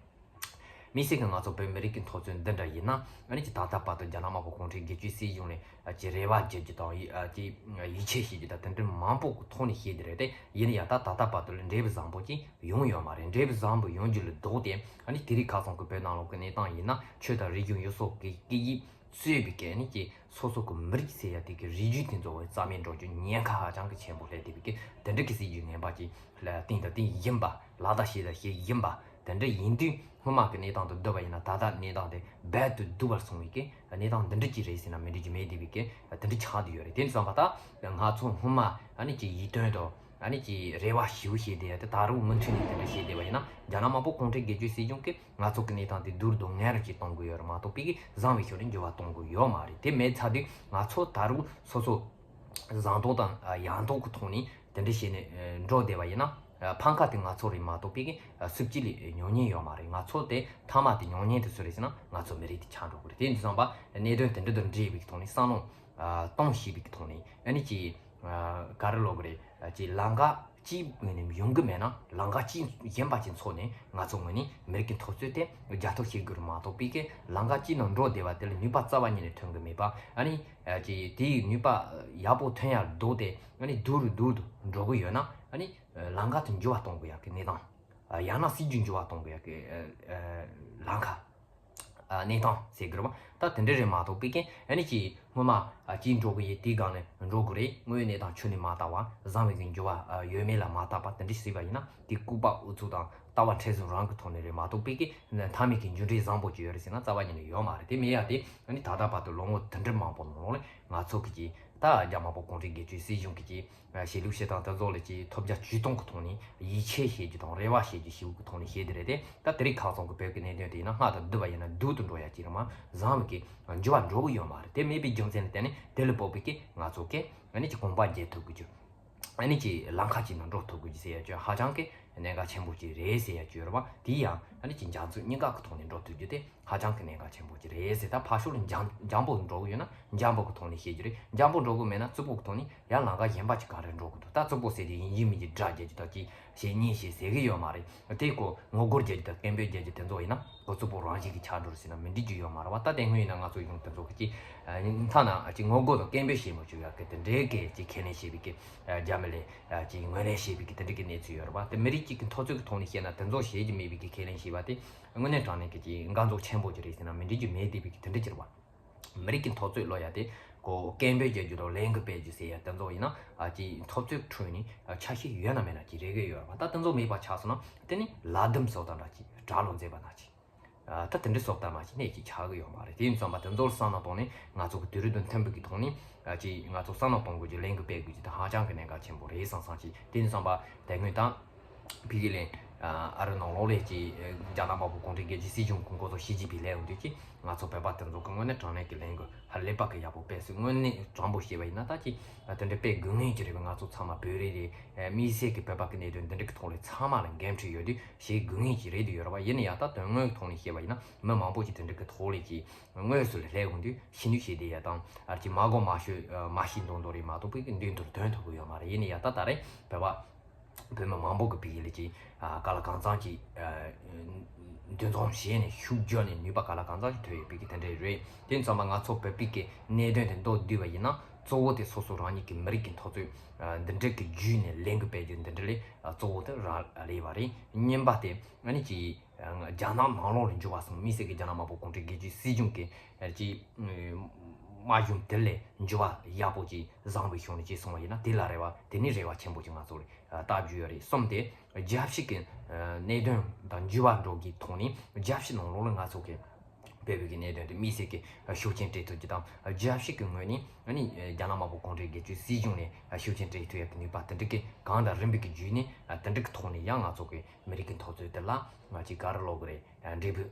དམིགས་བསལ་གྱི་ང་ཚོ་བོད་མི་རིགས་ཀྱི་འཐབ་རྩོད་འདི་འདྲ་ཡིན་ན་ཨ་ནི་ཀྱི་ད་ལྟ་བར་དུ་རྒྱ་ནག་དམར་པོ་གུང་ཁྲན་སྒེར་གཅོད་སྲིད་གཞུང་ནས་ཀྱི་རེ་བ་བརྗོད་རྒྱུ་དང་ཀྱི་ཡིད་ཆེས་བྱེད་རྒྱུ་དང་དེ་འདྲ་མང་པོ་གི་ཐོག་ནས་བཤད་དེ་རེད་དེ། ཡིན་ན་ཡང་ད་ད་ལྟ་བར་དུ་ལ་འབྲས་བུ་བཟང་པོ་ཅིག་ཡོང་ཡོད་མ་རེད། འབྲས་བུ་བཟང་པོ་ཡོང་རྒྱུ་ལ་ལྡོག་སྟེ་ཨ་ནི་དེ་རིང་ཁ་སང་གི་བོད་ནང་ལོགས་ཀྱི་གནས་སྟངས་ཡིན་ན་ཆོས་དང་རིག་གཞུང་ཡུལ་སྲོལ་གྱི་སྐད་ཡིག་གཙོས་པའི་གི་ཨ་ནི་ཀྱི་སོ་སོ་གི་མི་རིགས་ཟེར་ཡ་དེ་གི་རིགས་རྒྱུད་དེ་ཚོ་རྩ་མེད་འགྲོ་རྒྱུ་ཉེན་ཁ་ཧ་ཅང་གི་ཆེན་པོ་སླེབས་བསྡད་པའི་གི་དེ་འདྲ་གི་སྲིད་ཇུས་ངན་པ་ཅིག་ལ་བཏིང་དང་བཏིང་ཡིན་པ། ལག་བསྟར་བྱས་དང་བྱས་ཡིན་པ། དེ་འདྲ་ཡིན་དུས་སྔོན་མ་གི་གནས་སྟངས་དང་བསྡུར་བ་ཡིན་ན་ད་ལྟ་གནས་སྟངས་དེ་རྦད་དེ་སྡུག་པར་སོང་བའི་གི་གནས་སྟངས་འདི་འདྲ་ཅིག་རེད་ཟེར་ན་མི་འགྲིག་རྒྱུ་མེད་བསྡད་པའི་གི་དེ་འདྲ་ཆགས་བསྡད་ཡོད་རེད། དེ་ཙམ་པ་ད་ང་ཚོ་སྔོན་མ་ཨ་ནི་ཀྱི་ཡིད་རྟོན་དང་ཨ་ནི་ཀྱི་རེ་བ་ཞེ་པོ་བྱས་བསྡད་ཡ་དེ་ད་རུང་མུ་མཐུད་ནས་དེ་འདྲ་བྱས་བསྡད་པ་ཡིན་ན་རྒྱ་ནག་དམར་པོ་གུང་ཁྲན་སྒེར་གཅོད་སྲིད་གཞུང་གིས་ང་ཚོ་གི་གནས་སྟངས་དེ་སྡུག་རུ་དང་ངན་རུ་ཅིག་གཏོང་གི་ཡོད་རེད་མ་གཏོགས་པའི་གི་བཟང་བའི་ཕྱོགས་ནས་འགྱུར་བ་གཏོང་གི་ཡོད་མ་རེད། དེ་མེད་ཚར་དུས་ང་ཚོ་ད་རུང་སོ་སོ་བཟང་ཐོག་དང་ཡང་ཐོག་གི་ཐོག་ནས་དེ་འདྲ་བྱས་ནས་འགྲོ་བསྡད་པ་ཡིན་ན། ཕམ་ཁ་དེ་ང་ཚོ་རེད་མ་གཏོགས་པའི་གི་སུ་གཅིག་ལས་མྱོང་མྱོང་ཡོད་མ་རེད། ང་ཚོ་དེ་མཐའ་མ་དེ་མྱོང་མྱོང་དེ་སུ་རེད་ཟེར་ན་ང་ཚོ་མི་རིགས་དེ་ཆགས་འགྲོ་གི་རེད། དེ་ཡིན་དུས་ཙམ་པ་གནད་དོན་དེ་འདྲ་དང་འབྲེལ་བའི་གི་ཐོག་ནས་བསམ་བློ་གཏོང་ཤེས་པའི་གི་ཐོག་ནས་ཨ་ནི་ཀྱི་ག་རེ་ལབ་དགོས་རེད། ཀྱི་ལམ་ཁ་གཅིག་ངོས་ནས་ཡོང་གི་མེད་ན་ལམ་ཁ་གཅིག་གཞན་པ་ཅིག་འཚོལ་ནས་ང་ཚོ་ངོས་ནས་མི་རིགས་ཀྱི་འཐབ་རྩོད་དེ་རྒྱབ་སྐྱོར་བྱེད་དགོས་རེད་མ་གཏོགས་པའི་གི་ལམ་ཁ་གཅིག་ནང་འགྲོ་བསྡད་པ་དེ་ལ་ནུས་པ་རྩ་བ་ཉིད་ནས་ཐོན་གི་མེད་པ། ཨ་ནི་ཀྱི་དེའི་ནུས་པ་ཡག་པོ་ཐོན་ཡག་ལྡོག་སྟེ་ཨ་ནི་སྡུག་རུ་སྡུག་ཏུ་འགྲོ་གི་ཡོད་ན་ཨ་ནི་ལམ་ཁ་དེ་འགྱུར་བ་གཏོང་དགོས་ཡག་གི་གནས་སྟངས། ཡང་ན་སྲིད་ཇུས་འགྱུར་བ་གཏོང་དགོས་ཡག་གི་ལམ་ཁ། གནས་སྟངས་ཟེར་དགོས་རེད་པ། ད་དེ་འདྲ་རེད་མ་གཏོགས་པའི་གི་ཨ་ནི་ཀྱི་སྔོན་མ་ཅིག་འགྲོ་གི་ཡོད་དེའི་སྒང་ནས་འགྲོ་དགོས་རེད། དངོས་ཡོད་གནས་སྟངས་ཆུ་ནས་མ་བལྟ་བ་བཟང་བའི་གི་འགྱུར་བ་ཡོད་མེད་ལ་མ་བལྟ་བ་དེ་འདྲ་ཞིག་བྱས་པ་ཡིན་ན་དེ་ལྐུགས་པ་ཨུ་ཚུགས་དང་ལྟ་བ་མཁྲེགས་བཟུང་རང་གི་ཐོག་ནས་རེད་མ་གཏོགས་པའི་གི་མཐའ་མའི་གི་མཇུག་འབྲས་བཟང་པོ་ཅིག་ཡོད་རེད་ཟེར་ན་རྩ་བ་ཉིད་ནས་ཡོད་མ་རེད། དེ་མེད་ཡ་དེ་ཨ་ནི་ད་ལྟ་བར་དུ་ལོ་ངོ་དེ་འདྲ་མང་པོ་ནང་ལོགས་ལ་ང་ཚོ་གི་ཀྱི་ད་རྒྱ་དམར་པོ་གུང་ཁྲན་སྒེར་གཅོད་སྲིད་གཞུང་གི་ཀྱི་བྱེད་ལུགས་བྱེད་སྟངས་དེ་ཚོ་ལ་ཀྱི་ཐོབ་རྒྱ་ཇུས་སྟོང་གི་ཐོག་ནས་ཡིད་ཆེས་བྱེད་རྒྱུ་དང་རེ་བ་བྱེད་རྒྱུ་ཞེ་པོ་གི་ཐོག་ནས་བྱས་དེ་རེད་དེ། ད་དེ་རིང་ཁ་སང་གི་བོད་ཀྱི་གནད་དོན་དེ་ཡིན་ན་སྔར་དང་བསྡུར་བ་ཡིན་ན་སྡུག་ཏུ་འགྲོ་ཡ་ཅིག་རེད་མ་བཟང་བའི་གི་འགྱུར་བ་འགྲོ་གི་ཡོད་མ་རེད། དེ་མེད་པའི་རྒྱུ་མཚན་ལ་བརྟེན་ནས་དེ་ལ་དཔག་པའི་གི་ང་ཚོ་གི་ཨ་ནི་ཀྱི་གོམ་པ་རྒྱག་ཐུབ་དགོས་རྒྱུ། ཨ་ནི་ཀྱི་ལམ་ཁ་ཅིག་ནང་འགྲོ་ཐུབ་དགོས་རྒྱུ་ཟེར་ཡ་ཅིག་ཧ་ཅང་གི་གནད་འགག་ཆེན་པོ་ཅིག་རེད་ཟེར་ཡ་ཅིག་ཡོད་རེད་པ། དེ་ཡང་ཨ་ནི་ཀྱི་རྒྱ་མཚོ་གཉིས་ཀ་གི་ཐོག་ནས་འགྲོ་ཐུབ་རྒྱུ་དེ་ཧ་ཅང་གི་གནད་འགག་ཆེན་པོ་ཅིག་རེད་ཟེར། ད་ཕར་ཕྱོགས་ལ་འཇམ་འཇམ་པོ་འགྲོ་གི་ཡོད་ན་འཇམ་པོ་གི་ཐོག་ནས་བཤད་རྒྱུ་རེད། འཇམ་པོ་འགྲོ་གི་མེད་ན་རྩུབ་པོ་གི་ཐོག་ནས་ཡང་ལམ་ཁ་གཞན་པ་ཅིག་ག་རེ་འགྲོ་གི་འདུག་ད་རྩུབ་པོ་ཟེར་དུས་ཡིན་གཅིག་མིན་གཅིག་དགྲ་རྒྱག་རྒྱུ་དང་ཅིག་བཤད་ཉེས་བཤད་ཟེར་གི་ཡོད་མ་རེད། དེ་ཁོ་ངོ་རྒོལ་རྒྱག་རྒྱུ་དང་སྐད་འབོད་རྒྱག་རྒྱུ་དེ་ཚོ་ཡིན་ན་ཁོ་རྩུབ་པོ་རང་བཞིན་གྱི་ཆགས་འགྲོ་རེད་ཟེར་ན་མི་འགྲིག་རྒྱུ་ཡོད་མ་རེད་བ། ད་དེ་སྔོན་ཡིན་ན་ང་ཚོ་གཞུང་དེ་ཚོ་གི་ཅིག་མཐའ་ན་ཅིག་ངོ་རྒོལ་དང་སྐད་འབོད་བྱེད་མ་བཅུག་ཡག་གི་དེ་འདྲའི་གི་ཅིག་ཁས་ལེན་བྱེད་པའི་གི་རྒྱ་མི་ལས་ཅིག་ངོས་ལེན་བྱེད་པའི་གི་དེ་འདྲའི་གི་གནས་ཚུལ་ཡོད་རེད་བ། དེ་མི་རིགས་གཅིག་གི་འཐབ་རྩོད་ཀྱི་ཐོག་ནས་བཤད་ན་དེ་ཚོ་བྱེད་རྒྱུ་མེད་པའི་གི་ཁས་ལེན་བྱས་པ་དེ་དངོས་གནས་དྲང་གནས་ཀྱི་ཅིག་འགལ་འཛུགས་ཆེན་པོ་ཅིག་རེད་ཟེར་ན་མི་འགྲིག་རྒྱུ་མེད་བསྡད་པའི་གི་དེ་འདྲ་ཅིག་རེད་བ། མི་རིགས་ཀྱི་འཐབ་རྩོད་ལབ་ཡ་དེ་ཁོ་སྐད་འབོད་རྒྱག་རྒྱུ་དང་ལས་འགུལ་སྤེལ་རྒྱུ་ཟེར་ཡ་དེ་ཚོ་ཡིན་ན་ཨ་ཅིག་འཐབ་རྩོད་ཁྲོད་ནས་ཆ་ཤས་ཡོད་ན་མེད་ན་ཅིག་རེ་གི་ཡོད་རེད་བ། ད་དེ་ཚོ་མེད་པ་ཆགས་སོང་ན་དེ་ནི་ལག་རྡུམ་བཟོ་སྟངས་འདྲ་ཅིག་དགྲ་ལོ་འཛེགས་པ་ན་ཅིག་ད་དེ་འདྲ་བཟོ་སྟངས་མ་ཅིག་གནད་ཅིག་ཆགས་གི་ཡོད་མ་རེད། དེ་ཡིན་ཙང་མ་དེ་ཚོ་ལ་བསམ་བློ་གཏོང་ནས་ང་ཚོ་གི་དུས་རབས་དང་མཐུན་པའི་གི་ཐོག་ནས་ཨ་ཅིག་ང་ཚོ་བསམ་བློ་གཏོང་དགོས་ཀྱི་ལས་འགུལ་སྤེལ་དགོས་ཀྱི་དེ་ཧ་ཅང་གི་གནད་འགག་ཆེན་པོ་རེད་བསམ་བསམ་ཅིག་དེ་ཡིན་ཙང་མ་དེ་སྔོན་དང་། བི་གི་ལན། ཨ་རི་ནང་ལོགས་ལས་ཀྱི་རྒྱ་ནག་དམར་པོ་གུང་ཁྲན་རྒྱལ་གཅེས་སྲིད་གཞུང་གི་འགོ་ཚོགས་ཞི་ཅིན་ཕིང་ལས་འོང་དུས་ཀྱི་ང་ཚོ་བོད་པ་དེ་ཚོ་གི་དངོས་གནས་དྲང་གནས་ཀྱི་ལས་འགུལ་ཧ་ལས་པ་གི་ཡག་པོ་སྤེལ་སྲིད། དངོས་གནས་དྲང་པོ་བཤད་པ་ཡིན་ན་ད་ཀྱི་དེ་འདྲ་སྤེལ་དགོས་ངེས་ཀྱི་རེད་པས། ང་ཚོ་ཚང་མ་བོད་རིགས་རེད། དམིགས་བསལ་གྱི་བོད་པ་གི་གནད་དོན་འདི་འདྲ་གི་ཐོག་ལས་ཚང་མ་ལ་འགན་འཁྲི་ཡོད་དུས་བྱེད་དགོས་ངེས་ཀྱི་རེད་དུ་ཡོད་རེད་པ། ཡིན་ན་ཡང་ད་དོན་དངོས་ཀྱི་ཐོག་ནས་བཤད་པ་ཡིན་ན་མི་མང་པོ་ཅིག་དེ་འདྲ་གི་ཐོག་ལས་ཀྱི་དངོས་སུ་ལ་ལས་འོང་དུས་ཕྱི་ནུས་བྱེད་བསྡད་ཡ་དང་ཨ་ཀྱི་མ་གོ་མ་ཤོད་མ་ཤེས་མདོག་མདོག་རེད་མ་གཏོགས་བོད་ཀྱི་མདུན་དུ་ཐོན་ཐུབ་ཀྱི་ཡོད་མ་རེད། ཡིན་ན་ཡང་ད་ད་རེས་བོད་པ་བོད་མི་མང་པོ་གི་བི་གི་ལ་ཅིག་ཨ་ག་ལ་གང་འཚམ་ཅིག་ཨ་འདུ་འཛོམས་བྱས་ནས་ཤུགས་བརྒྱབ་ནས་ནུས་པ་ག་ལ་གང་འཚམ་ཞིག་ཐོན་ཡོད་པའི་གི་དེ་འདྲ་རེད། དེ་ཙམ་པ་ང་ཚོ་བོད་པའི་གི་གནད་དོན་དེ་མདོར་བསྡུས་པ་ཡིན་ན་གཙོ་བོ་དེ་སོ་སོ་རང་ཉིད་ཀྱི་མི་རིགས་ཀྱི་འཐབ་རྩོད་ཨ་འདི་འདྲ་གི་བརྒྱུད་ནས་ལས་འགུལ་སྤེལ་རྒྱུ་འདི་འདྲ་ལས་ཨ་གཙོ་བོ་དེ་རག་ལས་པ་རེད། གཉིས་པ་དེ་ཨ་ནི་ཅིག་རྒྱ་ནག་ནང་ལོགས་ལ་འགྱུར་བ་སོང་། དམིགས་བསལ་གྱི་རྒྱ་ནག་དམར་པོ་གུང་ཁྲན་རྒྱལ་གཅེས་སྲིད་གཞུང་གི་ཅིག་དམག་གཞུང་དེ་ལས་འགྱུར་བ་ཡག་པོ་ཅིག་བཟང་པོའི་ཕྱོགས་ནས་ཅིག་སོང་བ་ཡིན་ན་དེ་ལ་རེ་བ་དེ་ནི་རེ་བ་ཆེན་པོ་ཅིག་ང་ཚོར་ལྟ་རྒྱུ་ཡོད་རེད། གསུམ་དེ་རྒྱལ་སྤྱི་གི་གནད་དོན་དང་འགྱུར་བ་འགྲོ་གི་ཐོག་ནས་རྒྱལ་སྤྱི་ནང་ལོགས་ལ་ང་ཚོ་གི་ སྤེལ་བའི་གི་གནད་དོན་དེ་དམིགས་བསལ་གྱི་ཤུགས་རྐྱེན་སྤྲད་ཐུབ་རྒྱུ་དང་རྒྱལ་སྤྱི་གི་ངོས་ནས་ཨ་ནི་རྒྱ་ནག་དམར་པོ་གུང་ཁྲན་སྒེར་གཅོད་སྲིད་གཞུང་ནས་ཤུགས་རྐྱེན་སྤྲད་ཐུབ་ཡག་གི་ནུས་པ་དེ་འདྲ་གི་གང་དང་རིམ་པ་གི་བརྒྱུད་ནས་དེ་འདྲ་གི་ཐོག་ནས་ཡང་ང་ཚོ་གི་མི་རིགས་ཀྱི་འཐབ་རྩོད་དེ་ལ་ང་ཅིག་ག་རེ་ལབ་དགོས་རེད། འབྲས་བུ་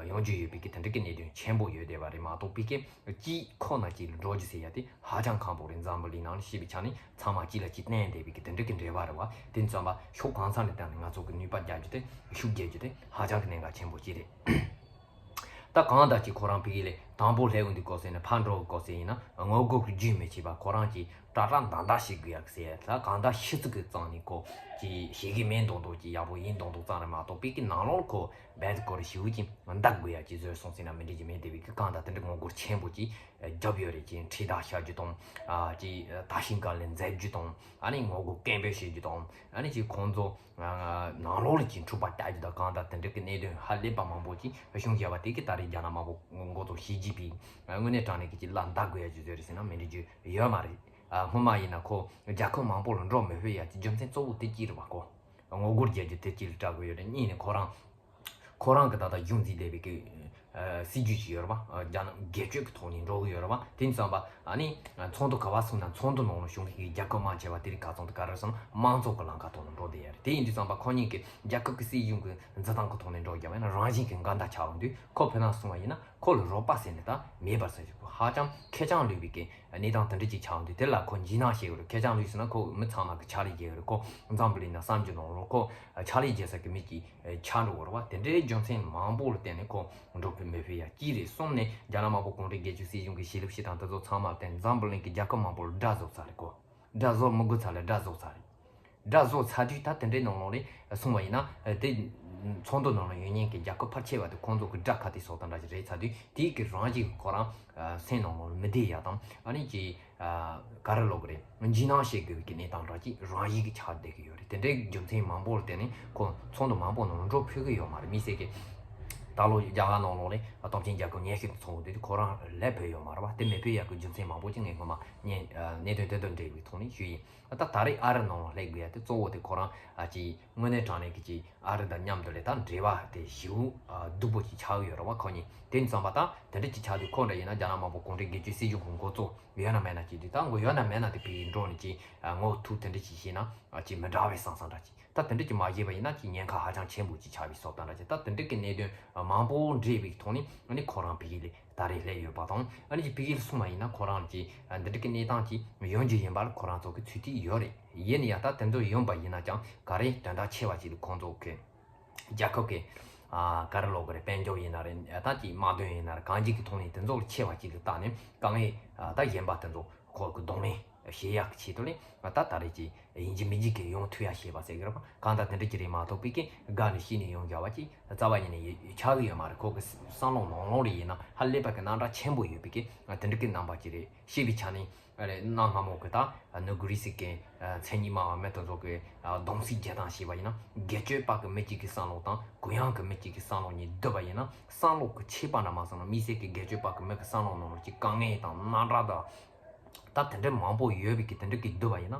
ཡོང་རྒྱུ་ཡོད་པའི་གི་དེ་འདྲ་གི་གནད་དོན་ཆེན་པོ་ཡོད་བསྡད་པ་རེད་མ་གཏོགས་པའི་གི་གཅིག་ཁོ་ན་གཅིག་ལ་འགྲོ་རྒྱུ་ཟེར་ཡ་དེ་ཧ་ཅང་ཁག་པོ་རེད། འཛམ་བུ་གླིང་ནང་ནས་བཤད་པའི་ཆ་ནས་ཚང་མ་གཅིག་ལ་གཅིག་བརྟེན་བསྡད་པའི་གི་དེ་འདྲ་གི་འབྲེལ་བ་རེད་བ། དེ་ཙམ་པ་ཕྱོགས་གང་ས་ནས་བལྟས་ནས་ང་ཚོ་གི་ནུས་པ་རྒྱག་རྒྱུ་དེ་ཤུགས་རྒྱག་རྒྱུ་དེ་ཧ་ཅང་གི་གནད་འགག་ཆེན་པོ་གཅིག་རེད། ད་གང་ལྟར་གྱི་ཁོ་རང་ཕ་གི་ལས་དང་པོ་སླེབས་འོང་དུས་སྐབས་སུ་ཡིན་ན་ཕར་འགྲོ་གི་སྐབས་སུ་ཡིན་ན་ངོ་རྒོལ་གྱི་རྒྱུན་མི་ཆད་པ་ཁོ་རང་གྱིས་ཏྲ་ཏྲ་འདང་འདང་བྱེད་དགོས་ཡག་ཟེར་ད་གང་ལྟར་ཤི་ཚུགས་ཀྱི་རྩང་ནས་ཁོ་གྱིས་ཞེ་གི་མེད་མདོག་མདོག་གྱིས་ཡག་པོ་ཡིན་མདོག་མདོག་ཙང་རེད་མ་གཏོགས་པའི་གི་ནང་ལོགས་ཁོ་རྦད་དེ་ཁོ་རེ་ཞེ་གི་འདང་དགོས་ཡག་གྱི་བཟོས་སོང་ཟེར་ན་མི་འགྲིག་གི་མེད་དེ་བའི་གི་གང་ལྟར་དེ་འདྲ་ངོ་རྒོལ་ཆེན་པོ་གྱིས་རྒྱབ་ཡོད་རེད། ཅིག་ཁྲིད་བརྡ་བྱ་རྒྱུ་དང་ཅིག་ད་ཤིང་ཀ་ལས་འཛེག་རྒྱུ་དང་ཨ་ནི་ངོ་རྒོལ་སྐད་འབོད་བྱེད་རྒྱུ་དང་ཨ་ནི་ཅིག་ཁོང་ཚོ། ནང་ལོགས་ལ་ཅིག་འཁྲུག་པ་བཏང་རྒྱུ་དང་གང་དང་དེ་འདྲ་གི་གནད་དོན་ཧ་ལས་པ་མང་པོ་ཅིག་བྱུང་བཞག་པ་དེ་གི་ད་རེས་རྒྱ་ནག་དམར་པོ་འགོ་གཙོ་ཞི་ཅིན་ཕིང་དངོས་གནས་དྲང་གནས་ཀྱི་ཅིག་ལ་འདང་དགོས་ཡ་ཅིག་བཟོས་རེད་ཟེར་ན་མི་འགྲིག་རྒྱུ་ཡོད་མ་རེད། སྔོན་མ་ཡིན་ན་ཁོ་རྒྱལ་ཁབ་མང་པོ་ལ་འགྲོ་མི་ཕོད་ཡ་ཅིག་རྒྱུ་མཚན་གཙོ་བོ་དེ་གཅིག་རེད་བ། ཁོ་ངོ་རྒོལ་རྒྱག་རྒྱུ་དེ་གཅིག་ལ་སྐྲག་གི་ཡོད་རེད། གཉིས་ནས་ཁོ་རང་ཁོ་རང་གི་ད་ལྟ་གཞུང་འཛིན་བསྡད་པའི་གི་སྲིད་ཇུས་ཅིག་ཡོད་རེད་བ། རྒྱ་ནག་སྒེར་གཅོད་ཀྱི་ཐོག་ནས་འགྲོ་གི་ཡོད་རེད་བ། དེ་ཙམ་པ་ཨ་ནི་ཚོགས་འདུ་ག་བ་སོང་ན་ཚོགས་འདུ་ནང་ལ་གཞུང་གི་རྒྱལ་ཁབ་མང་ཆེ་བ་དེ་རིགས་ག་ཚོད་དུ་ག་རེ་སོང་ན་དམངས་གཙོ་གི་ལམ་ཁ་ཐོག་ནས་འགྲོ་བསྡད་ཡ་རེད། དེ་ཡིན་དུས་ཙམ་པ་ཁོ་གཉིས་ཀྱི་རྒྱལ་ཁབ་ཀྱི་སྲིད་གཞུང་གི་འཛིན་སྟངས་ཀྱི་ཐོག་ནས་འགྲོ་རྒྱག་པ་ཡིན་ན་རང་བཞིན་གྱི་འགལ་ཟླ་ཆགས་འོང་དུས་ཁོ་ཕན་ན་སོང་བ་ཡིན་ན་ཁོ་ལ་རོགས་པ་ཟེར་ནས་ད་མེད་པར་ཟེར་གྱི་ཧ་ཅང་ཁེར་རྐྱང་ལུས་པའི་གི་གནས་སྟངས་དེ་འདྲ་ཅིག་ཆགས་འོང་དུས་དེ་ལ་ཁོ་འཇིགས་སྣང་བྱེད་དགོས་རེད། ཁེར་རྐྱང་ལུས་ཟེར་ན་ཁོ་མི་ཚང་མ་གི་ཕྱག་ལས་རྒྱག་གི་རེད། ཁོ་འཛམ་བུ་གླིང་ན་བསམ་རྒྱུ་ནང་ལོགས་ཁོ་ཕྱག་ལས་རྒྱག་ས་གི་མི་གཅིག་ཆགས་འགྲོ་གི་རེད་བ། དེ་འདྲའི་རྒྱུ་མཚན་མང་པོ་ལ་བརྟེན་ནས་ཁོ་འགྲོ་ཕོད་མི་ཕོད་ཡ་གཅིག་རེད། གསུམ་ནས་རྒྱ་ནག་དམར་པོ་གུང་ཁྲན་སྒེར་གཅོད་སྲིད་གཞུང་གི་བྱེད་ལས་བྱེད་སྟངས་དེ་ཚོ་ཚང་མ་ལ་བརྟེན་འཛམ་བུ་གླིང་གི་རྒྱལ་ཁབ་མང་པོ་ལ་དགྲ་བཟོ་ཚར་རེད། ཁོ་དགྲ་བཟོ་མི་དགོས་ཚར་ལ་དགྲ་བཟོ་ཚར་རེད། དགྲ་བཟོ་ཚར་དུས་ད་དེ་འདྲའི་ནང་ལོགས་ནས་སོང་བ་ཡིན་ན་དེ་ཚོགས་འདུ་ནང་ལ་ཡོད་མཁན་གྱི་རྒྱལ་ཁབ་ཕལ་ཆེ་བ་དེ་ཁོང་ཚོ་གི་དགྲ་ཁ་གཏད་གསོ་སྟངས་འདྲ་ཞིག་རེད་ཚར་དུས་དེའི་གི་རང་བཞིན་གྱི་ཁོ་རང་སེམས་ནང་ལོགས་ལ་མི་བདེ་ཡ་དང་ཨ་ནི་ཅིག་ག་རེ་ལབ་དགོས་རེད། འཇིགས་སྣང་བྱེད་དགོས་པའི་གི་གནས་སྟངས་འདྲ་ཅིག་རང་བཞིན་གྱི་ཆགས་བསྡད་ཀྱི་ཡོད་རེད། དེ་འདྲའི་རྒྱུ་མཚན་མང་པོ་ལ་བརྟེན་ནས་ཁོ་ཚོགས་འདུ་མང་པོ་ནང་འགྲོ་ཕོད་ཀྱི་ཡོད་མ་རེད། དམིགས་བསལ་གྱི་ད་ལོ་རྒྱ་གར་ནང་ལོགས་ལ་སྟོབས་ཆེན་རྒྱལ་ཁབ་ཉི་ཤུ་དང་ཚོགས་འདུ་དེ་ཁོ་རང་སླེབས་ཕོད་ཡོད་མ་རེད་བ། དེ་མི་ཕོད་ཡག་གི་རྒྱུ་མཚན་མང་པོ་ཅིག་ངས་སྔོན་མ་ཉན་གནད་དོན་དེ་དང་འབྲེལ་བའི་ཐོག་ནས་ཞུས་ཡིན། ད་ད་རེས་ཨ་རི་ནང་ལ་སླེབས་དགོས་ཡ་དེ་གཙོ་བོ་དེ་ཁོ་རང་ཨ་ཅིག་དངོས་གནས་དྲང་གནས་ཀྱི་ཅིག་ཨ་རི་དང་མཉམ་དུ་ལས་ད་འབྲེལ་བ་དེ་ཞེ་པོ་སྡུག་པོ་ཅིག་ཆགས་ཡོད་རེད་བ། ཁོ་གཉིས་དེ་ཙམ་པ་ད་དེ་འདྲ་ཅིག་ཆགས་དུས་ཁོ་འདྲ་ཡིན་ན་རྒྱ་ནག་དམར་པོ་གུང་ཁྲན་སྒེར་གཅོད་སྲིད་གཞུང་གི་འགོ་གཙོ་ཡོད་ན་མེད་ན་ཅིག་དུས་ད་མགོ་ཡོད་ན་མེད་ན་དེ་ཕ་གིར་འགྲོ་ནས་ཅིག་ངོ་ཐུག་དེ་འདྲ་ཅིག་བྱས་ན་ཅིག་མི་འདྲ་བའི་བསམ་བསམ་འདྲ་ཅིག་ད་དེ་འདྲ་ཅིག་མ་བྱས་པ་ཡིན་ན་ཅིག་ཉེན་ཁ་ཧ་ཅང་ཆེན་པོ་ཅིག་ཆགས་པའི་བཟོ་ལྟ་འདྲ་ཅིག་ད་དེ་འདྲ་གི་གནད་དོན་མང་པོ་འདྲེས་པའི་ཐོག་ནས་ཨ་ནི་ཁོ་རང་ཕ་གི་ལ་ད་རེས་སླེབས་ཡོད་པ་དང་ཨ་ནི་ཅིག་ཕ་གི་ལ་སོང་བ་ཡིན་ན་ཁོ་རང་ཅིག་འདི་འདྲ་གི་གནས་སྟངས་ཅིག་ཡོང་རྒྱུ་ཡིན་པར་ཁོ་རང་ཚོ་གི་ཚོད་ཐིག་ཡོད་རེད། ཡིན་ན་ཡང་ད་དེ་ཚོ་ཡོང་པ་ཡིན་ན་ཀྱང་ག་རེ་དོན་དག་ཆེ་བ་ཅིག་ལ་ཁོང་ཚོ་གི་རྒྱལ་ཁབ་ཀྱི་ཨ་ག་རེ་ལབ་དགོས་རེད། དཔལ་འབྱོར་ཡིན་ན་རེད། ད་ཅིག་དམག་དོན་ཡིན་ན་རེད། གང་ཅིའི་ཐོག་ནས་དེ་ཚོ་ལ་ཆེ་བ་ཅིག་ལ་བལྟས་ནས་དཀའ་ངལ་ཨ་ད་གཞན་པ་དེ་ཚོ་ཁོ་གི་གདོང་ལེན་བྱེད་ཡག་གི་ཆེད་དུ་ལས་ད་ད་རེས་ཀྱི་ཡིན་གཅིག་མིན་གཅིག་གི་ཡོང་ཐུབ་ཡག་བྱེད་པ་ཟེར་གི་རེད་པ། གང་ལྟར་དེ་འདྲ་ཅིག་རེད་མ་གཏོགས་པའི་གི་དགའ་ནས་ཤི་ནས་ཡོང་རྒྱུ་བ་ཅིག་རྩ་བ་ཉིད་ནས་ཡོད་ཆགས་གི་ཡོད་མ་རེད། ཁོ་གི་བསམ་བློ་ནང་ལོགས་ལ་ཡིན་ན་ཧ་ལས་པ་གི་རྣམ་གྲངས་ཆེན་པོ་ཡོད་པའི་གི་དེ་འདྲ་གི་རྣམ་པ་ཅིག་རེད། ཤེས་པའི་ཆ་ནས་ཨ་རེད། གནའ་སྔ་མོ་གི་ད་ནུབ་གྷི་རི་སི་གི་མཚན་ཉིད་སྨྲ་བ་མི་དེ་ཚོ་གི་སྡོམ་རྩིས་རྒྱག་སྟངས་བྱས་པ་ཡིན་ན་སྒེར་གཅོད་པ་གི་མི་གཅིག་གི་བསམ་བློ་དང་གུ་ཡངས་གི་མི་གཅིག་གི་བསམ་བློ་གཉིས་བསྡུར་བ་ཡིན་ན་བསམ་བློ་གི་ཁྱད་པར་འདྲ་མ་སོང་ན་དམིགས་བསལ་གི་སྒེར་གཅོད་པ་གི་མི་གི་བསམ་བློ་ནང་ལོགས་ཀྱི་དཀའ་ངལ་དང་རྣམ་གྲངས་དང་ད་དེ་འདྲ་མང་པོ་ཡོད་པའི་གི་དེ་འདྲ་གི་བསྡུར་བ་ཡིན་ན།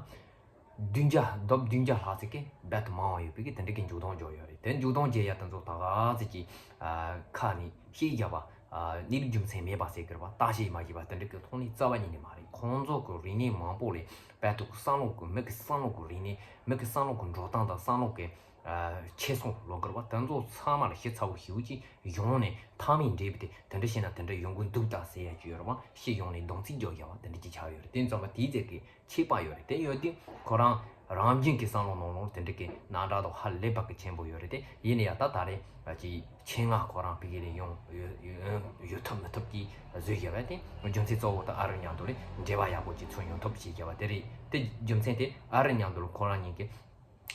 བདུན་བརྒྱ་ལྡབ་བདུན་བརྒྱ་ལྷག་ཙམ་གྱིས་རྦད་དེ་མང་བ་ཡོད་པའི་གི་དེ་འདྲ་གི་མཇུག་སྡོམ་འཇོག་ཡོད་རེད། དེ་མཇུག་སྡོམ་བྱེད་ཡ་དེ་ཚོ་ད་ག་ཚོད་ཀྱི་ཨ་ཁ་ནས་བཤད་རྒྱབ་པ་ཨ་གནས་ལུགས་རྒྱུ་མཚན་མེད་པ་ཟེར་གི་རེད་པ། བརྟག་དཔྱད་མ་བྱས་པ་དེ་འདྲ་གི་ཐོག་ནས་རྩ་བ་ཉིད་ནས་མ་རེད། ཁོང་ཚོ་གི་རིག་གནས་མང་པོ་ལས་རྦད་དེ་བསམ་བློ་གི་མི་གི་བསམ་བློ་གི་རིག་གནས་མི་གི་བསམ་བློ་གི་འགྲོ་སྟངས་དང་བསམ་བློ་གི་ཨ་ཁྱད་སོང་ལོ་གི་རེད་པ། དེ་ཚོ་ཚང་མ་ལ་ཞིབ་ཚགས་པོ་ཞེ་པོ་ཅིག་ཡོང་ནས་མཐའ་མའི་འབྲས་བུ་དེ་དེ་འདྲ་བྱས་ན་དེ་འདྲ་ཡོང་གི་འདུག་ད་ཟེར་ཡ་ཅིག་ཡོད་རེད་པ། ཤེས་ཡོང་ནས་སྡོམ་རྩིས་རྒྱག་རྒྱབ་པ་དེ་འདྲ་ཅིག་ཆགས་ཡོད་རེད། དེ་ཙམ་པ་དེའི་ཚད་ཀྱི་ཁྱད་པར་ཡོད་རེད། དེ་ཡོད་དུས་ཁོ་རང་རང་བཞིན་གྱི་བསམ་བློ་ནང་ལོགས་དེ་འདྲ་གི་རྣམ་གྲངས་དང་ཧ་ལས་པ་གི་ཆེན་པོ་ཡོད་རེད། དེ་ཡིན་ན་ཡང་ད་ད་རེས་ཀྱི་ཆེད་མངགས་ཁོ་རང་ཕ་གི་ལ་ཡོང་ཡོད་ཡོད་ཡོད་ཐུབ་མི་ཐུབ་ཀྱི་བཟོས་བཞག་པ་དེ་རྒྱུ་མཚན་གཙོ་བོ་དེ་ཨ་རི་མཉམ་དུ་ལ་འབྲེལ་བ་ཡག་པོ་ཅིག་ཚུར་ཡོང་ཐུབ་བྱས་བཞག་པ་དེ་རེད། དེ་རྒྱུ་མཚན་དེ་ཨ་རི་མཉམ་དུ་ལ་ཁོ་རང་གཉིས་ཀྱི་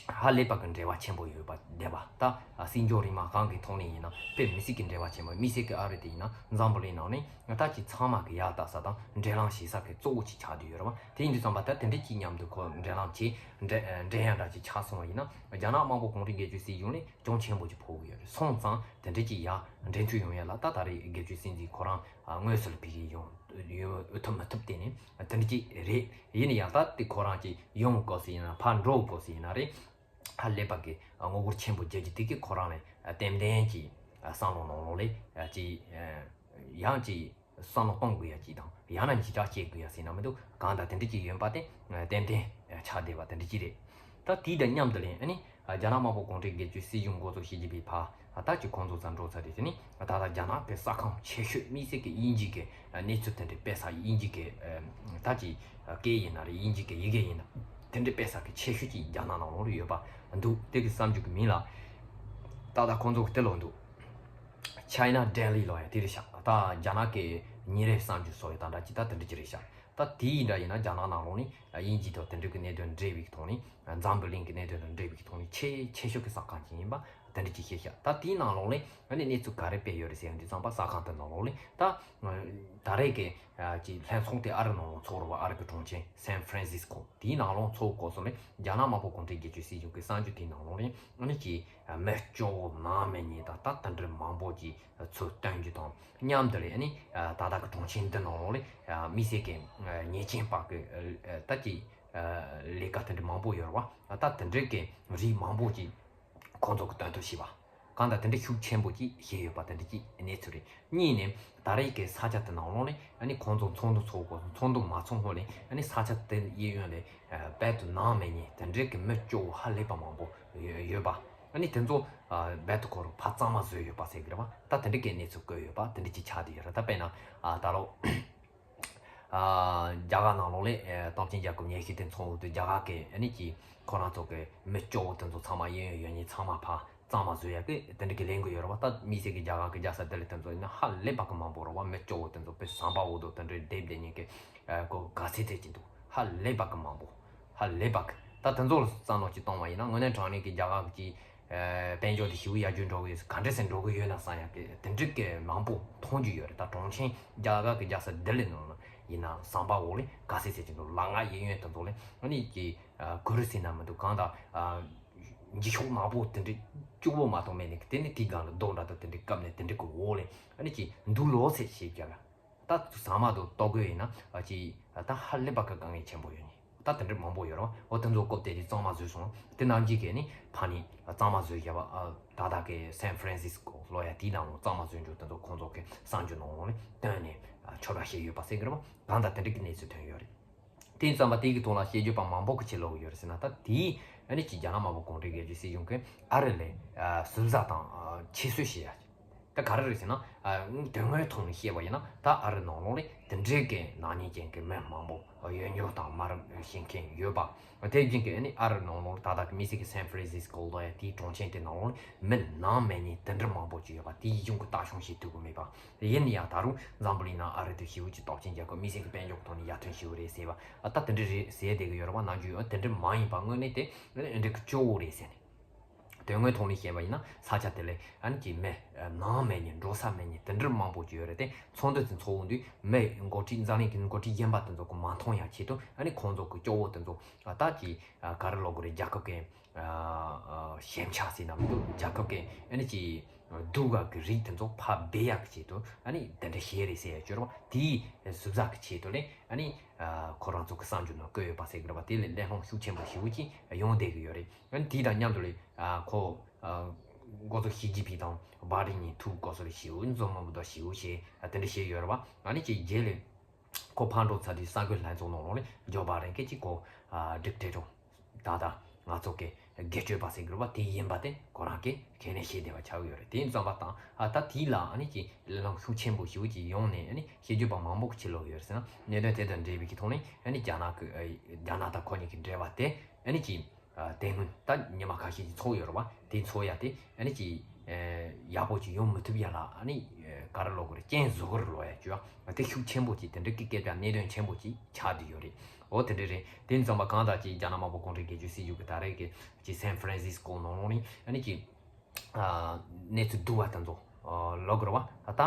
ཧ་ལས་པ་གི་འབྲེལ་བ་ཆེན་པོ་ཡོད་པ་བསྡད་པ། ད་སྲིད་འབྱོར་རིག་དངོས་གང་གི་ཐོག་ནས་ཡིན་ན་དཔེ་མི་སྲིད་ཀྱི་འབྲེལ་བ་ཆེན་པོ། དམིགས་བསལ་གྱི་ཨ་རི་དེ་ཡིན་ན་འཛམ་བུ་གླིང་ནང་ནས་ད་ཅིག་ཚང་མ་གི་ཡག་ལྟ་ས་དང་འབྲེལ་ལམ་བྱེད་ས་གི་གཙོ་བོ་ཅིག་ཆགས་བསྡད་ཡོད་རེད་པ། དེ་ཡིན་དུས་ཙམ་པ་ད་དེ་འདྲ་ཅིག་མཉམ་དུ་ཁོ་འབྲེལ་ལམ་བྱེད་འབྲེལ་འབྲེལ་ཡག་འདྲ་ཅིག་ཆགས་སོང་བ་ཡིན་ན་རྒྱ་ནག་དམར་པོ་གུང་ཁྲན་སྒེར་གཅོད་སྲིད་གཞུང་ལ་གྱོང་ཆེན་པོ་ཅིག་ཕོག་གི་ཡོད་རེད། སོང་ཙང་དེ་འདྲ་ཅིག་ཡག་འབྲེལ་མཐུད་ཡོང་ཡ་ལ་ད་ད་རེས་སྒེར་གཅོད་སྲིད་འཛིན་ཁོ་རང་དངོས་སུ་ལ་ཕ་གིར་ཡོང་ཡོང་ཐུབ་མི་ཐུབ་དེ་ནི་དེ་འདྲ་ཅིག་རེད། ཡིན་ན་ཡང་ད་དེ་ཁོ་རང་ཅིག་ཡོང་དགོས་སྐབས་སུ་ཡིན་ན་ཕར་འགྲོ་དགོས་སྐབས་སུ་ཡིན་ན་རེད། ཧ་ལས་པ་གི་ངོ་རྒོལ་ཆེན་པོ་རྒྱག་རྒྱུ་དེ་གི་ཁོ་རང་ལ་ཏན་ཏན་གྱི་བསམ་བློ་ནང་ལོགས་ལ་ཅིག་ ཡང་ཅིག་བསམ་བློ་གཏོང་དགོས་ཡ་ཅིག་དང་ཡང་ན་འཇིགས་སྐྲག་སྐྱེ་དགོས་ཡ་ཟེར་ན་མི་འདུག་གང་ལྟར་དེ་འདྲ་ཅིག་ཡོད་པ་དེ་ཏན་ཏན་ཆགས་བསྡད་པ་དེ་འདྲ་ཅིག་རེད། ད་དེའི་དང་མཉམ་དུ་ལས་ཨ་ནི་རྒྱ་ནག་དམར་པོ་གུང་ཁྲན་སྒེར་གཅོད་སྲིད་གཞུང་འགོ་བཙུགས་བྱེད་ཀྱི་པའི་བར་ད་ཅིག་ཁོང་ཚོ་ཚ་འགྲོ་ཚར་རེད། དེ་ནི་ད་ལྟ་རྒྱ་ནག་གི་ས་ཁང་ཆེ་ཤོས་དམིགས་བསལ་གྱི་དབྱིན་ཇི་གི་གནས་ཚུལ་དེ་འདྲ་སྤེལ་ས་དབྱིན་ཇི་གི་ད་ཅིག་སྐད་ཡིན་ན་རེད་དབྱིན་ཇི་གི་ཡི་གེ་ཡིན་ན་དེ་འདྲ་སྤེལ་ས་གི་ཆེ་ཤོས་ཅིག་རྒྱ་ནག་ནང་ལོགས་ལ་ཡོད་པ་འདུག་དེ་གི་གསར་འགྱུར་གི་མིང་ལ་ད་ལྟ་ཁོང་ཚོ་གི་དེ་ལོག་འདུག China Daily ལོ་ཡ་དེ་རེད་ཤག་ད་རྒྱ་ནག་གི་ཉིན་རེའི་གསར་འགྱུར་སོགས་ཡོད་ད་འདྲ་ཅི་ད་དེ་འདྲ་ཅི་རེད་ཤག་ད་དེའི་འདྲ་ཡིན་ན་རྒྱ་ནག་ནང་ལོགས་ནི་དབྱིན་ཇི་དང་དེ་འདྲ་གི་གནད་དོན་འབྲེལ་བའི་ཐོག་ནི་འཛམ་བུ་གླིང་གི་གནད་དོན་དང་འབྲེལ་བའི་ཐོག་ནི་ཆེས་ཆེ་ཤོས་ཀྱི་གསར་ཁང་ཅིག་ཡིན་པ་དེ་འདྲ་ཅིག་བཤད་ཤག་ད་དེའི་ནང་ལོགས་ནི་ཨ་ནི་གནས་ཚུལ་ག་རེ་སྤེལ་ཡོད་རེད་ཟེར་ཡོང་དུས་ཙམ་པ་གསར་ཁང་དེ་ནང་ལོགས་ནི་ད་ད་རེས་ཀྱི་ཀྱི་ལྷན་ཚོགས་དེ་ཨ་རི་ནང་ལ་ཚོགས་རེད་བ། ཨ་རི་གི་གྲོང་ཁྱེར་San Francisco དེའི་ནང་ལོགས་ཚོགས་སྐབས་སུ་ནི་རྒྱ་ནག་དམར་པོ་གུང་ཁྲན་སྒེར་གཅོད་སྲིད་གཞུང་གི་གསར་འགྱུར་དེའི་ནང་ལོགས་ནི་ཨ་ནི་ཀྱི་མི་སྐྱོ་བོ་ནང་མི་ཉེས་དང་ད་དེ་འདྲ་མང་པོ་ཅིག་ཚུར་བཏོན་རྒྱུ་དང་མཉམ་དུ་ལས་ནི་ད་ལྟ་གི་གྲོང་ཁྱེར་འདི་ནང་ལོགས་ལས་དམིགས་བསལ་གྱི་ཉེས་ཅན་པ་གི་ད་ཀྱི་ལས་ཀ་དེ་འདྲ་མང་པོ་ཡོད་རེད་བ། ད་དེ་འདྲའི་གི་རིགས་མང་པོ་ཅིག་ཁོང་ཚོ་གི་དོན་དུ་བྱས་པ། གང་ལྟར་དེ་འདྲ་ཤུགས་ཆེན་པོ་ཅིག་བྱས་ཡོད་པ་དེ་འདྲ་ཅིག་གནས་ཚུལ་རེད། གཉིས་ནས་ད་རེས་ཀྱི་ས་ཆ་དེ་ནང་ལོགས་ནས་ཨ་ནི་ཁོང་ཚོ་ཚོགས་འདུ་ཚོགས་དགོས་ཚོགས་འདུ་མ་ཚོགས་སྔོན་ནས་ཨ་ནི་ས་ཆ་དེ་གཡས་གཡོན་ལས་རྦད་དུ་ནང་མི་ཉེས་དེ་འདྲའི་གི་མི་སྐྱོ་བོ་ཧ་ལས་པ་མང་པོ་ཡོད་ཡོད་པ། ཨ་ནི་དེ་ཚོ་རྦད་དུ་ཁོ་རང་ཕར་གཙང་མ་བཟོས་ཡོད་པ་ཟེར་གི་རེད་བ། ད་དེ་འདྲ་གི་གནས་ཚུལ་བཀོད་ཡོད་པ་དེ་འདྲ་ཅིག་ཆགས་བསྡད་ཡོད་རེད། ད་དཔེར་ན་ད་ལོ། རྒྱ་གར་ནང་ལོགས་ལས་སྟོབས་ཆེན་རྒྱལ་ཁབ་ཉི་ཤུ་དེ་ཚོགས་འདུ་རྒྱ་གར་གི་ཨ་ནི་ཀྱི་ཁོ་རང་ཚོ་གི་མི་སྐྱོ་བོ་དེ་ཚོ་ཚང་མ་གཡས་གཡོན་ཡོད་མཁན་ཚང་མ་ཕར་གཙང་མ་བཟོ་ཡག་གི་དེ་འདྲ་གི་ལས་འགུལ་ཡོད་རེད་བ། ད་དམིགས་བསལ་གི་རྒྱ་གར་གི་རྒྱལ་ས་ལྡི་ལི་དེ་ཚོ་ཡིན་ན་ཧ་ལས་པ་གི་མང་པོ་རེད་བ། མི་སྐྱོ་བོ་དེ་ཚོ་དཔེ་ཟམ་པ་འོག་ཏུ་དེ་འདྲའི་བསྡད་བསྡད་མཁན་གི་གོ་ག་ཚད་ཚད་ཀྱི་འདུག་ཧ་ལས་པ་གི་མང་པོ། ཧ་ལས་པ་གི་ད་དེ་ཚོ་ལ་བསམ་བློ་ཅིག་གཏོང་བ་ཡིན་ན་དངོས་གནས་དྲང་གནས་ཀྱི་རྒྱ་གར་གྱི་དཔལ་འབྱོར་དེ་ཞེ་པོ་ཡར་རྒྱས་འགྲོ་གི་ཡོད། ག་འདྲ་སེ་འགྲོ་གི་ཡོད་ན་བསམ་ཡག་གི་དེ་འདྲ་གི་མང་པོ་མཐོང་རྒྱུ་ཡོད་རེད། ད་གྲོང་ཁྱེར་རྒྱ་གར་གི་རྒྱལ་ས་ལྡི་ལི་ནང་ལ་ཡིན་ན་ཟམ་པ་འོག་ལས་ག་ཚད་ཚད་ཅིག་འདུག་ལ་ང་གཡས་གཡོན་དེ་ཚོ་ལས་ཨ་ནི་ཀྱི་གུ་རུ་ཟེར་ན་མི་འདུག་གང་ལྟར་འགྱིག་ཤོག་ནག་པོ་དེ་འདྲ་སྐྱུག་པོ་མ་གཏོགས་མེད་ནས་དེ་ནི་དེའི་སྒང་ལ་རྡོ་འདྲ་དང་དེ་འདྲ་བཀབ་ནས་དེ་འདྲ་གི་འོག་ལས་ཨ་ནི་ཀྱི་འདུག་ལོག་ཚད་བྱེད་རྒྱུ་ལ། ད་ཚང་མ་དུ་ལྟོ་གོས་ཡིན་ན་ཨ་ཅི་ད་ཧ་ལས་པ་གི་དཀའ་ངལ་ཆེན་པོ་ཡོད་ནི། ད་དེ་འདྲ་མང་པོ་ཡོད་རེད་བ། འོ་དེ་ཚོ་སྐོར་དེ་རིགས་གཙང་མ་བཟོས་སོང་། དེ་ནམ་རྒྱུན་གས་ནི་ཕ་ནི་གཙང་མ་བཟོས་བཞག་པ་ཨ་ད་ད་གི་San Francisco ལོ་ཡ་དེའི་ནང་ལོ་གཙང་མ་བཟོས་འཇུག་དེ་ཚོ་ཁོང་ཚོ་གི་གསར་འགྱུར་ནང་ལོགས་ནས་བཏོན་ནས་ཨ་ཆོ་ར་བཤད་ཡོད་པ་ཟེར་གི་རེད་བ། གང་ལྟར་དེ་འདྲ་གི་གནས་ཚུལ་ཐོན་ཡོད་རེད། དེ་ཙམ་པ་དེ་གི་ཐོག་ལ་བཤད་རྒྱུ་པ་མང་པོ་གི་ཕྱི་ལོགས་ཡོད་རེད་ཟེར་ན། ད་དེའི་ཨ་ནི་ཅི་རྒྱ་ནག་དམར་པོ་གུང་ཁྲན་སྒེར་གཅོད་སྲིད་གཞུང་གིས་ཨ་རི་ལ་ཟུར་ཟ་དང་ཆེད་གསོད་བྱེད་ཡ། ད་ག་རེ་རེད་ཟེར་ན། དོན་དངོས་ཐོག་ནས་བཤད་པ་ཡིན་ན་ད་ཨ་རི་ནང་ལོགས་ལ་དེ་འདྲའི་གི་ནག་ཉེས་ཅན་གྱི་མི་མང་པོ་གཡོ་སྒྱུ་དང་དམར་བཤད་མཁན་ཡོད་པ། དེ་བཞིན་གྱི་ཨ་ནི་ཨ་རི་ནང་ལོགས་ད་ལྟ་གི་དམིགས་བསལ་གྱི་San Francisco ལོ་ཡ་དེའི་གྲོང་ཁྱེར་དེ་ནང་ལོགས་མི་ནང་མི་ཉེས་དེ་འདྲ་མང་པོ་ཅིག་ཡོད་པ་དེའི་གཞུང་གི་ལྟ་སྐྱོང་བྱེད་ཐུབ་ཀྱི་མེད་པ། ཡིན་ན་ཡང་ད་རུང་འཛམ་བུ་གླིང་ནང་ཨ་རི་དེ་ཞེ་པོ་ཅིག་སྟོབས་ཆེན་རྒྱལ་ཁབ་དམིགས་བསལ་གྱི་དཔལ་འབྱོར་གྱི་ཐོག་ནས་ཡར་ཐོན་ཞེ་པོ་རེད་ཟེར་བ་ཨ་ད་དེ་འདྲ་རེད་ཟེར་བསྡད་ཀྱི་ཡོད་རེད་བ། ནམ་རྒྱུན་ཨ་དེ་འདྲ་མ་ཡིན་པ་དངོས་གནས་དེ་ཨ་ནི་ཨེ་འདྲ་གི་སྐྱོ་བོ་རེད་ཟེར་ནས། དོན་དངོས་ཐོག་ནས་བཤད་པ་ཡིན་ན་ས་ཆ་དེ་ལས་ཨ་ནི་ཀྱི་མི་ནང་མི་ཉེས་འགྲོ་ས་མི་ཉེས་དེ་འདྲ་མང་པོ་ཅིག་ཡོད་རེད་དེ། ཚོགས་འདུ་དེ་ཚོགས་འོང་དུས་མི་འགོ་ཁྲིད་འཛམ་གླིང་གི་འགོ་ཁྲིད་གཞན་པ་དེ་ཚོ་གི་མ་མཐོང་ཡ་ཆེད་དུ་ཨ་ནི་ཁོང་ཚོ་གི་སྐྱོ་བོ་དེ་ཚོ་ད་ཀྱི་ག་རེ་ལབ་དགོས་རེད། རྒྱལ་ཁབ་ཀྱི་ཞན་ཆ་ཟེར་ན་མི་འདུག་རྒྱལ་ཁབ་ཀྱི་ཨ་ནི་ཀྱི་སྡུག་ག་གི་རིགས་དེ་ཚོ་ཕར་སྦས་ཡག་གི་ཆེད་དུ་ཨ་ནི་དེ་འདྲ་བྱས་རེད་ཟེར་ཡ་ཅོར་བ་དེའི་ཟུར་ཟ་གི་ཆེད་དུ་ལས་ཨ་ནི་ཁོ་རང་ཚོ་གི་གསར་འགྱུར་ནང་བཀོད་ཡོད་པ་ཟེར་གི་རེད་བ། དེ་ལས་གླེང་སློང་ཤུགས་ཆེན་པོ་ཞེ་པོ་ཅིག་ཡོང་བསྡད་གི་ཡོད་རེད། ཨ་ནི་དེ་དང་མཉམ་དུ་ལས་ཁོ་འགོ་གཙོ་ཞི་ཅིན་ཕིང་དང་བྷ་རི་ཉིན་ཐུག་གོ་སོ་ལ་ཞེ་པོ་འཛོམས་མ་བུ་དང་ཞེ་པོ་བྱས་དེ་འདྲ་བྱས་ཡོད་རེད་བ། ཨ་ནི་ཅིག་རྗེས་ལས་ཁོ་ཕར་འགྲོ་ཚར་དུས་གསར་འགོད་ལྷན་ཚོགས་ནང་ལོགས་ལས་ཇོ་བྷ་རན་གྱིས་ཅིག་ཁོ་ཌིག་ཊེ་ཊར་ད་ལྟ་ང་ཚོ་གི་སྒེར་གཅོད་པ་ཟེར་གི་རེད་བ། དེ་ཡིན་པ་དེ་ཁོ་རང་གིས་ཁས་ལེན་བྱས་བསྡད་པ་ཆགས་ཀྱི་ཡོད་རེད། དེ་ཡིན་ཙམ་པ་དང་ཨ་ད་དེའི་ལ་ཨ་ནི་ཅིག་གླེང་སློང་ཤུགས་ཆེན་པོ་ཞེ་པོ་ཅིག་ཡོང་ནས་ཨ་ནི་བཤད་རྒྱུ་པ་མང་པོ་གི་ཕྱི་ལོགས་ཡོད་རེད་ཟེར་ན། གནད་དོན་དེ་དང་འབྲེལ་བའི་གི་ཐོག་ནས་ཨ་ནི་རྒྱ་ནག་གི་རྒྱ་ནག་དང་ཁོ་གཉིས་ཀྱི་འབྲེལ་བ་དེ་ཨ་ནི་ཅིག་དེ་སྔོན་ད་ཉི་མ་ཁ་ཤས་ཀྱི་ཚོགས་ཡོད་རེད་བ། དེ་ཚོགས་ཡ་དེ་ཨ་ནི་ཅིག་ཡག་པོ་ཅིག་ཡོང་མི་ཐུབ་ཡ་ལ་ཨ་ནི་ག་རེ་ལབ་དགོས་རེད། རྐྱེན་བཟོ་གི་རེད་ལབ་ཡ་ཅོ་ཡ་དེ་ཤུགས་ཆེན་པོ་ཅིག་དེ་འདྲ་གི་སྐད་ཆ་གནད་དོན་ཆེན་པོ་ཅིག་ཆགས་བསྡད་ཡོད་རེད། འོ་དེ་འདྲ་རེད། དེ་ཙམ་པ་གང་ལྟར་ཅིག་རྒྱ་ནག་དམར་པོ་གུང་ཁྲན་སྒེར་གཅོད་སྲིད་གཞུང་གི་ད་རེས་ཀྱི་ཅིག་སན་ཧྥ་རན་སིས་ཀོ་ནང་ལོགས་ནས་ཨ་ནི་ཅིག་གནས་ཚུལ་བསྡུ་བ་དེ་ཚོ་ལོག་རེད་བ། ད་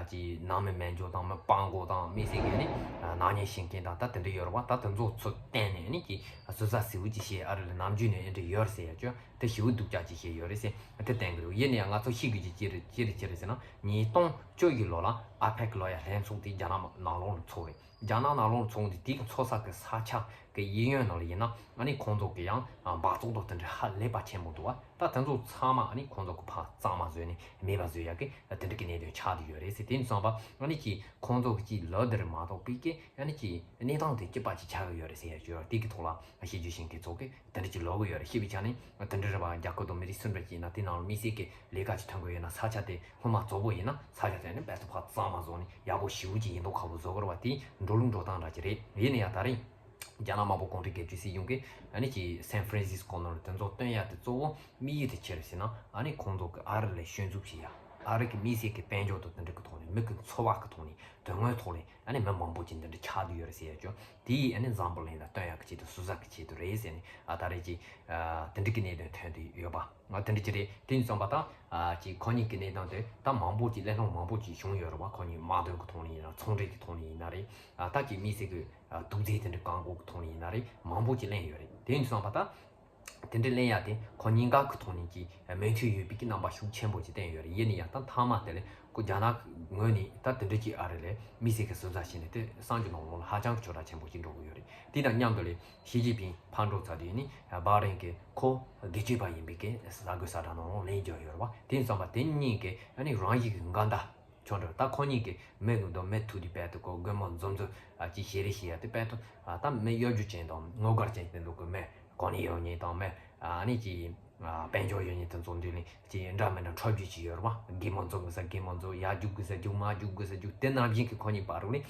ཅིག་ནང་མི་མེད་འཇོག་དང་མི་སྤྲང་པོ་དང་མི་སེར་གྱི་ནི་ནག་ཉེས་བྱེད་མཁན་དང་ད་དེ་འདྲ་ཡོད་རེད་བ། ད་དེ་ཚོ་ཚུར་བསྟན་ནས་ནི་ཅིག་ཟུར་ཟ་ཟིག་བུ་ཅིག་བྱས། ཨ་རི་ལ་ནམ་རྒྱུན་ནས་ཨེ་འདྲ་ཡོད་རེད་ཟེར་ཡ་ཅོ་དེ་ཞེ་པོ་སྡུག་ཅག་ཅིག་བྱས་ཡོད་རེད་ཟེར་དེ་བསྟན་གི་རེད། ཡིན་ན་ཡང་ང་ཚོ་ཤེས་དགོས་ཀྱི་ཅི་རེད་ཅི་རེད་ཅི་རེད་ཟེར་ན། ཉིས་སྟོང་བཅུ་བཞི་ལོ་ལ་ཨ་པེག་ལོ་ཡ་ལྷན་ཚོགས་དེ་རྒྱ་ནག་ནང་ལོགས་ལ་ཚོགས་རེད། རྒྱ་ནག་ནང་ལོགས་ཚོགས་དེ་དེ་གི་ཚོགས་ས་གི་ས་ཆ་གི་གཡས་གཡོན་ནང་ལ་ཡིན་ན་ཨ་ནི་ཁོང་ཚོ་གི་ཡང་འབག་བཙོག་དང་དེ་འདྲ་ཧ་ལས་པ་ཆེན་པོ་འདུག་བ། ད་དེ་ཚོ་ཚང་མ་ཨ་ནི་ཁོང་ཚོ་གི་ཕར་གཙང་མ་བཟོས་ནས་མེད་པ་བཟོ་ཡ་གི་དེ་འདྲ་གི་གནད་དོན་ཆགས་བསྡད་ཡོད་རེད། ཟེར། དེ་ནས་བསམ་པ་ཨ་ནི་ཅིག་ཁོང་ཚོ་གི་ཅིག་ལོ་དེར་མ་གཏོགས་པའི་གི་ཨ་ནི་ཅིག་གནས་སྟངས་དེ་སྐྱིད་པ་ཅིག་ཆགས་ཀྱི་ཡོད་རེད་ཟེར་ཡ་ཅིག་ཡོད་རེད། དེ་གི་ཐོག་ལ་བཤད་རྒྱུ་ཤེས་མཁན་ཚོ་གི་དེ་འདྲ་ཅིག་ལབ་གི་ཡོད་རེད། བཤད་པའི་ཆ་ནས་དེ་འདྲ་རེད་པ། རྒྱ་སྐོར་དང་མི་རིགས་སུ་འདྲ་ཅིག་ཡིན་ན་དེ་ནང་ལ་དམིགས་བསལ་གི་ལས་ཀ་ཅིག་ཐོན་དགོས་ཡིན་ན་ས་ཆ་དེ་སྔོན་མ་བཙོག་པོ་ཡིན་ན་ས་ཆ་དེ་ནི་དཔེ་ཚོ་ཕར་གཙང་མ་བཟོ་ནས་ཡག་པོ་ཞེ་པོ་ཅིག་ཡིན་མདོག་ཁ་པོ་བཟོ་དགོས་རེད་པ། དེ་འགྲོ་ལུགས་འགྲོ་སྟངས་འདྲ་ཅིག་རེད། ཡིན་ན་ཡང་ད་རིང་རྒྱ་ནག་དམར་པོ་གུང་ཁྲན་སྒེར་གཅོད་སྲིད་གཞུང་གིས་ཨ་ནི་ཅིག་སན་ཧྥ་རན་སིས་ཀོ་ནང་ལ་དེ་ཚོ་སྟོན་ཡ་དེ་གཙོ་བོ་དམིགས་ཡུལ་དེ་ཅི་རེད་ཟེར་ན། ཨ་ནི་ཁོང་ཚོ་གི་ཨ་རི་ལ་སྐྱོན་འཛུགས་བྱེད་ཡ། ཨ་རི་གི་དམིགས་བསལ་གི་དཔལ་འབྱོར་དང་དེ་འདྲ་གི་ཐོག་ནས་མི་གི་འཚོ་བ་གི་ཐོག་ནས་དོན་དངོས་ཐོག་ནས་ཨ་ནི་མི་མང་པོ་ཅིག་འདི་འདྲ་ཆགས་བསྡད་ཡོད་རེད་ཟེར་ཡ་ཅོ། དེ་ཡིས་ཨ་ནི་འཛམ་བུ་གླིང་ལ་སྟོན་ཡ་གི་ཆེད་དུ་ཟུར་ཟ་གི་ཆེད་དུ་རེད་ཟེར་ནས་ཨ་ད་རེས་ཀྱི་ཨ་དེ་འདྲ་གི་གནད་དོན་ཐོན་བསྡད་ཡོད་པ། ང་དེ་འདྲ་ཅིག་རེད། དེ་ནས་བསམ་པ་ད་ཨ་ཅིག་ཁོ་གཉིས་ཀྱི་གནས་སྟངས་དེ་ད་མང་པོ་ཅིག་གླེང་སློང་མང་པོ་ཅིག་བྱུང་ཡོད་རེད་པ། ཁོ་གཉིས་དམག་དོན་གྱི་ཐོག་ནས་ཡིན་ན་ཚོང་འབྲེལ་གྱི་ཐོག་ནས་ཡིན་ན་རེད། ཨ་ད་ཅིག་དམིགས་བསལ་གྱི་ཨ་དུག་རྫས་དེ་འདྲ་བཀག་འགོག་གི་ཐོག་ནས་ཡིན་ན་རེད། མང་པོ་ཅིག་གླེང་ཡོད་རེད། དེ་ནས་བསམ་པ་ད་དེ་འདྲ་གླེང་ཡ་དེ་ཁོ་གཉིས་ཀ་གི་ཐོག་ནས་ཀྱི་མོས་མཐུན་ཡོད་པའི་གི་རྣམ་པ་ཤུགས་ཆེན་པོ་ཅིག་བསྟན་ཡོད་རེད། ཡིན་ན་ཡང་ད་མཐའ་མ་དེ་ལས་ཁོ་རྒྱ་ནག་གི་ངོས་ནས་ད་དེ་འདྲ་ཅིག་ཨ་རི་ལ་དམིགས་བསལ་གྱི་ཟུར་ཟ་བྱས་ནས་དེ་གསར་འགྱུར་ནང་ལོགས་ལ་ཧ་ཅང་གི་ཆེ་དྲགས་ཆེན་པོ་ཅིག་འགྲོ་གི་ཡོད་རེད། དེ་དང་མཉམ་དུ་ལས་ཞི་ཅིན་ཕིང་ཕར་འགྲོ་ཚར་དུས་ནི་བྷ་རེན་གྱི་ཁོ་སྒེར་གཅོད་པ་ཡིན་པའི་གི་གསར་འགོད་གསལ་བསྒྲགས་ནང་ལོགས་ལན་བརྒྱབ་ཡོད་རེད་པ། དེ་ཡིན་ཙང་པ་དེ་གཉིས་ཀྱི་ཨ་ནི་རང་བཞིན་གྱི་འགལ་ཟླ་ཆགས་འགྲོ། ད་ཁོ་གཉིས་ཀྱི་མི་གི་འདུག་མི་ཐུག་དུས་དཔེ་དུ་ཁོ་དགོན་པ་འཛོམས་འཛོམས་ཨ་ཅིག་ཞལ་རས་ཞུ་ཡ་དེ་དཔེ་དུ་ཨ་ད་མི་གཡོ་སྒྱུ་ཅན་དང་ངོ་དགར་ཅན་དེ་འདུག་གི། མི་གོ་གནས་ཡོད་མཁན་དང་མི་ཨ་ནི་ཅིག་ཨ་དཔལ་འབྱོར་ཡོད་མཁན་དེ་ཚོ་འདུག་ནས་ཅིག་འདྲ་མི་འདྲ་འཁྲབ་རྒྱུ་ཅིག་ཡོད་རེད་པ། དགེ་མོ་འཛོམས་དགོས་ས་དགེ་མོ་འཛོམས། ཡར་རྒྱུག་དགོས་ས་རྒྱུག་མར་རྒྱུག་དགོས་ས་རྒྱུག་དེ་ནང་བཞིན་གྱི་ཁོ་གཉིས་བར་རུ་ནི་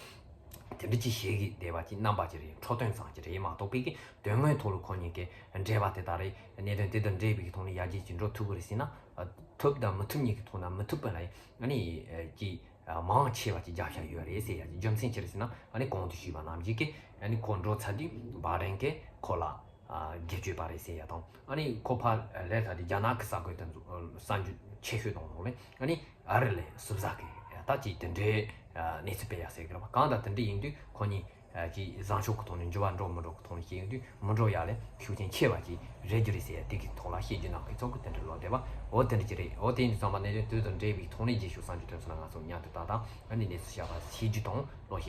དེ་འདྲ་ཅིག་བྱེད་ཀྱི་བསྡད་པ་ཅིག་རྣམ་པ་ཅིག་རེད། འཕྲོད་བསྟེན་ཙམ་ཅིག་རེད་མ་གཏོགས་པའི་གི་དོན་དངོས་ཐོག་ལ་ཁོ་གཉིས་ཀྱི་འབྲེལ་བ་དེ་ལྟར་རེད། གནད་དོན་དེ་དང་འབྲེལ་བའི་གི་ཐོག་ནས་ཡར་རྒྱས་ཅིག་འགྲོ་ཐུབ་ཀྱི་རེད་ཟེར་ན། ཨ་ཐུབ་དང་མི་ཐུབ་གཉིས་ཀྱི་ཐོག་ན་མི་ཐུབ་པ་ལ་ཨ་ནི་ཨ་ཅིག་ཨ་མང་ཆེ་བ་ཅིག་རྒྱབ་ཤ་ཡོད་རེད་ཟེར་ཡ་ཅིག་རྒྱུ་མཚན་ཅི་རེད་ཟེར་ན། ཨ་ནི་གོང་དུ་ཞུས་པ་ནང་བཞིན་གྱི་ཨ་ནི་ཁོ་འགྲོ་ཚར་དུས་བྷ་རེན་གྱི་ཁོ་ལ་ཨ་སྒེར་གཅོད་པ་རེད་ཟེར་ཡ་དང་། ཨ་ནི་ཁོ་ཕར་སླེབས་ཚར་དུས་རྒྱ་ནག་གི་གསར་འགོད་དེ་ཚོ་གསར་འགྱུར་ཆེ་ཤོས་དང་ལོག་ལེ་ཨ་ནི་ཨ་རི་ལ་ཟུར་ཟ་གི་ད་ཅིག་དེ་འདྲའི་ཨ་གནས་ཚུལ་སྤེལ་ཡ་ཟེར་གི་རེད་པ། གང་ལྟར་དེ་འདྲ་ཡིན་དུས་ཁོ་གཉིས་ཨ་ཅིག་བཟང་ཕྱོགས་ཀྱི་ཐོག་ནས་འགྱུར་བ་འགྲོ་མི་འགྲོ་གི་ཐོག་ནས་བཤད་ཡོང་དུས་མི་འགྲོ་ཡ་ལས་ཤུགས་རྐྱེན་ཆེ་བ་ཅིག་རེད་རྒྱུ་རེད་ཟེར་ཡ་དེ་གི་ཐོག་ལ་བཤད་རྒྱུ་ནང་གི་ཚོགས་ཀྱི་དེ་འདྲ་ལོག་བསྡད་པ། འོ་དེ་འདྲ་ཅིག་རེད། འོ་དེ་ཡིན་དུས་ཙམ་པ་གནད་དོན་དེ་དང་འབྲེལ་བའི་ཐོག་ནས་རྗེས་ཤུལ་གསར་འགྱུར་ཐོན་ཚུལ་ལ་ང་ཚོ་མཉམ་དུ་ལྟ་དང་། ཨ་ནི་གནས་ཚུལ་བཤད་པ་བྱེད་རྒྱུ་དང་ལོ་ཤས།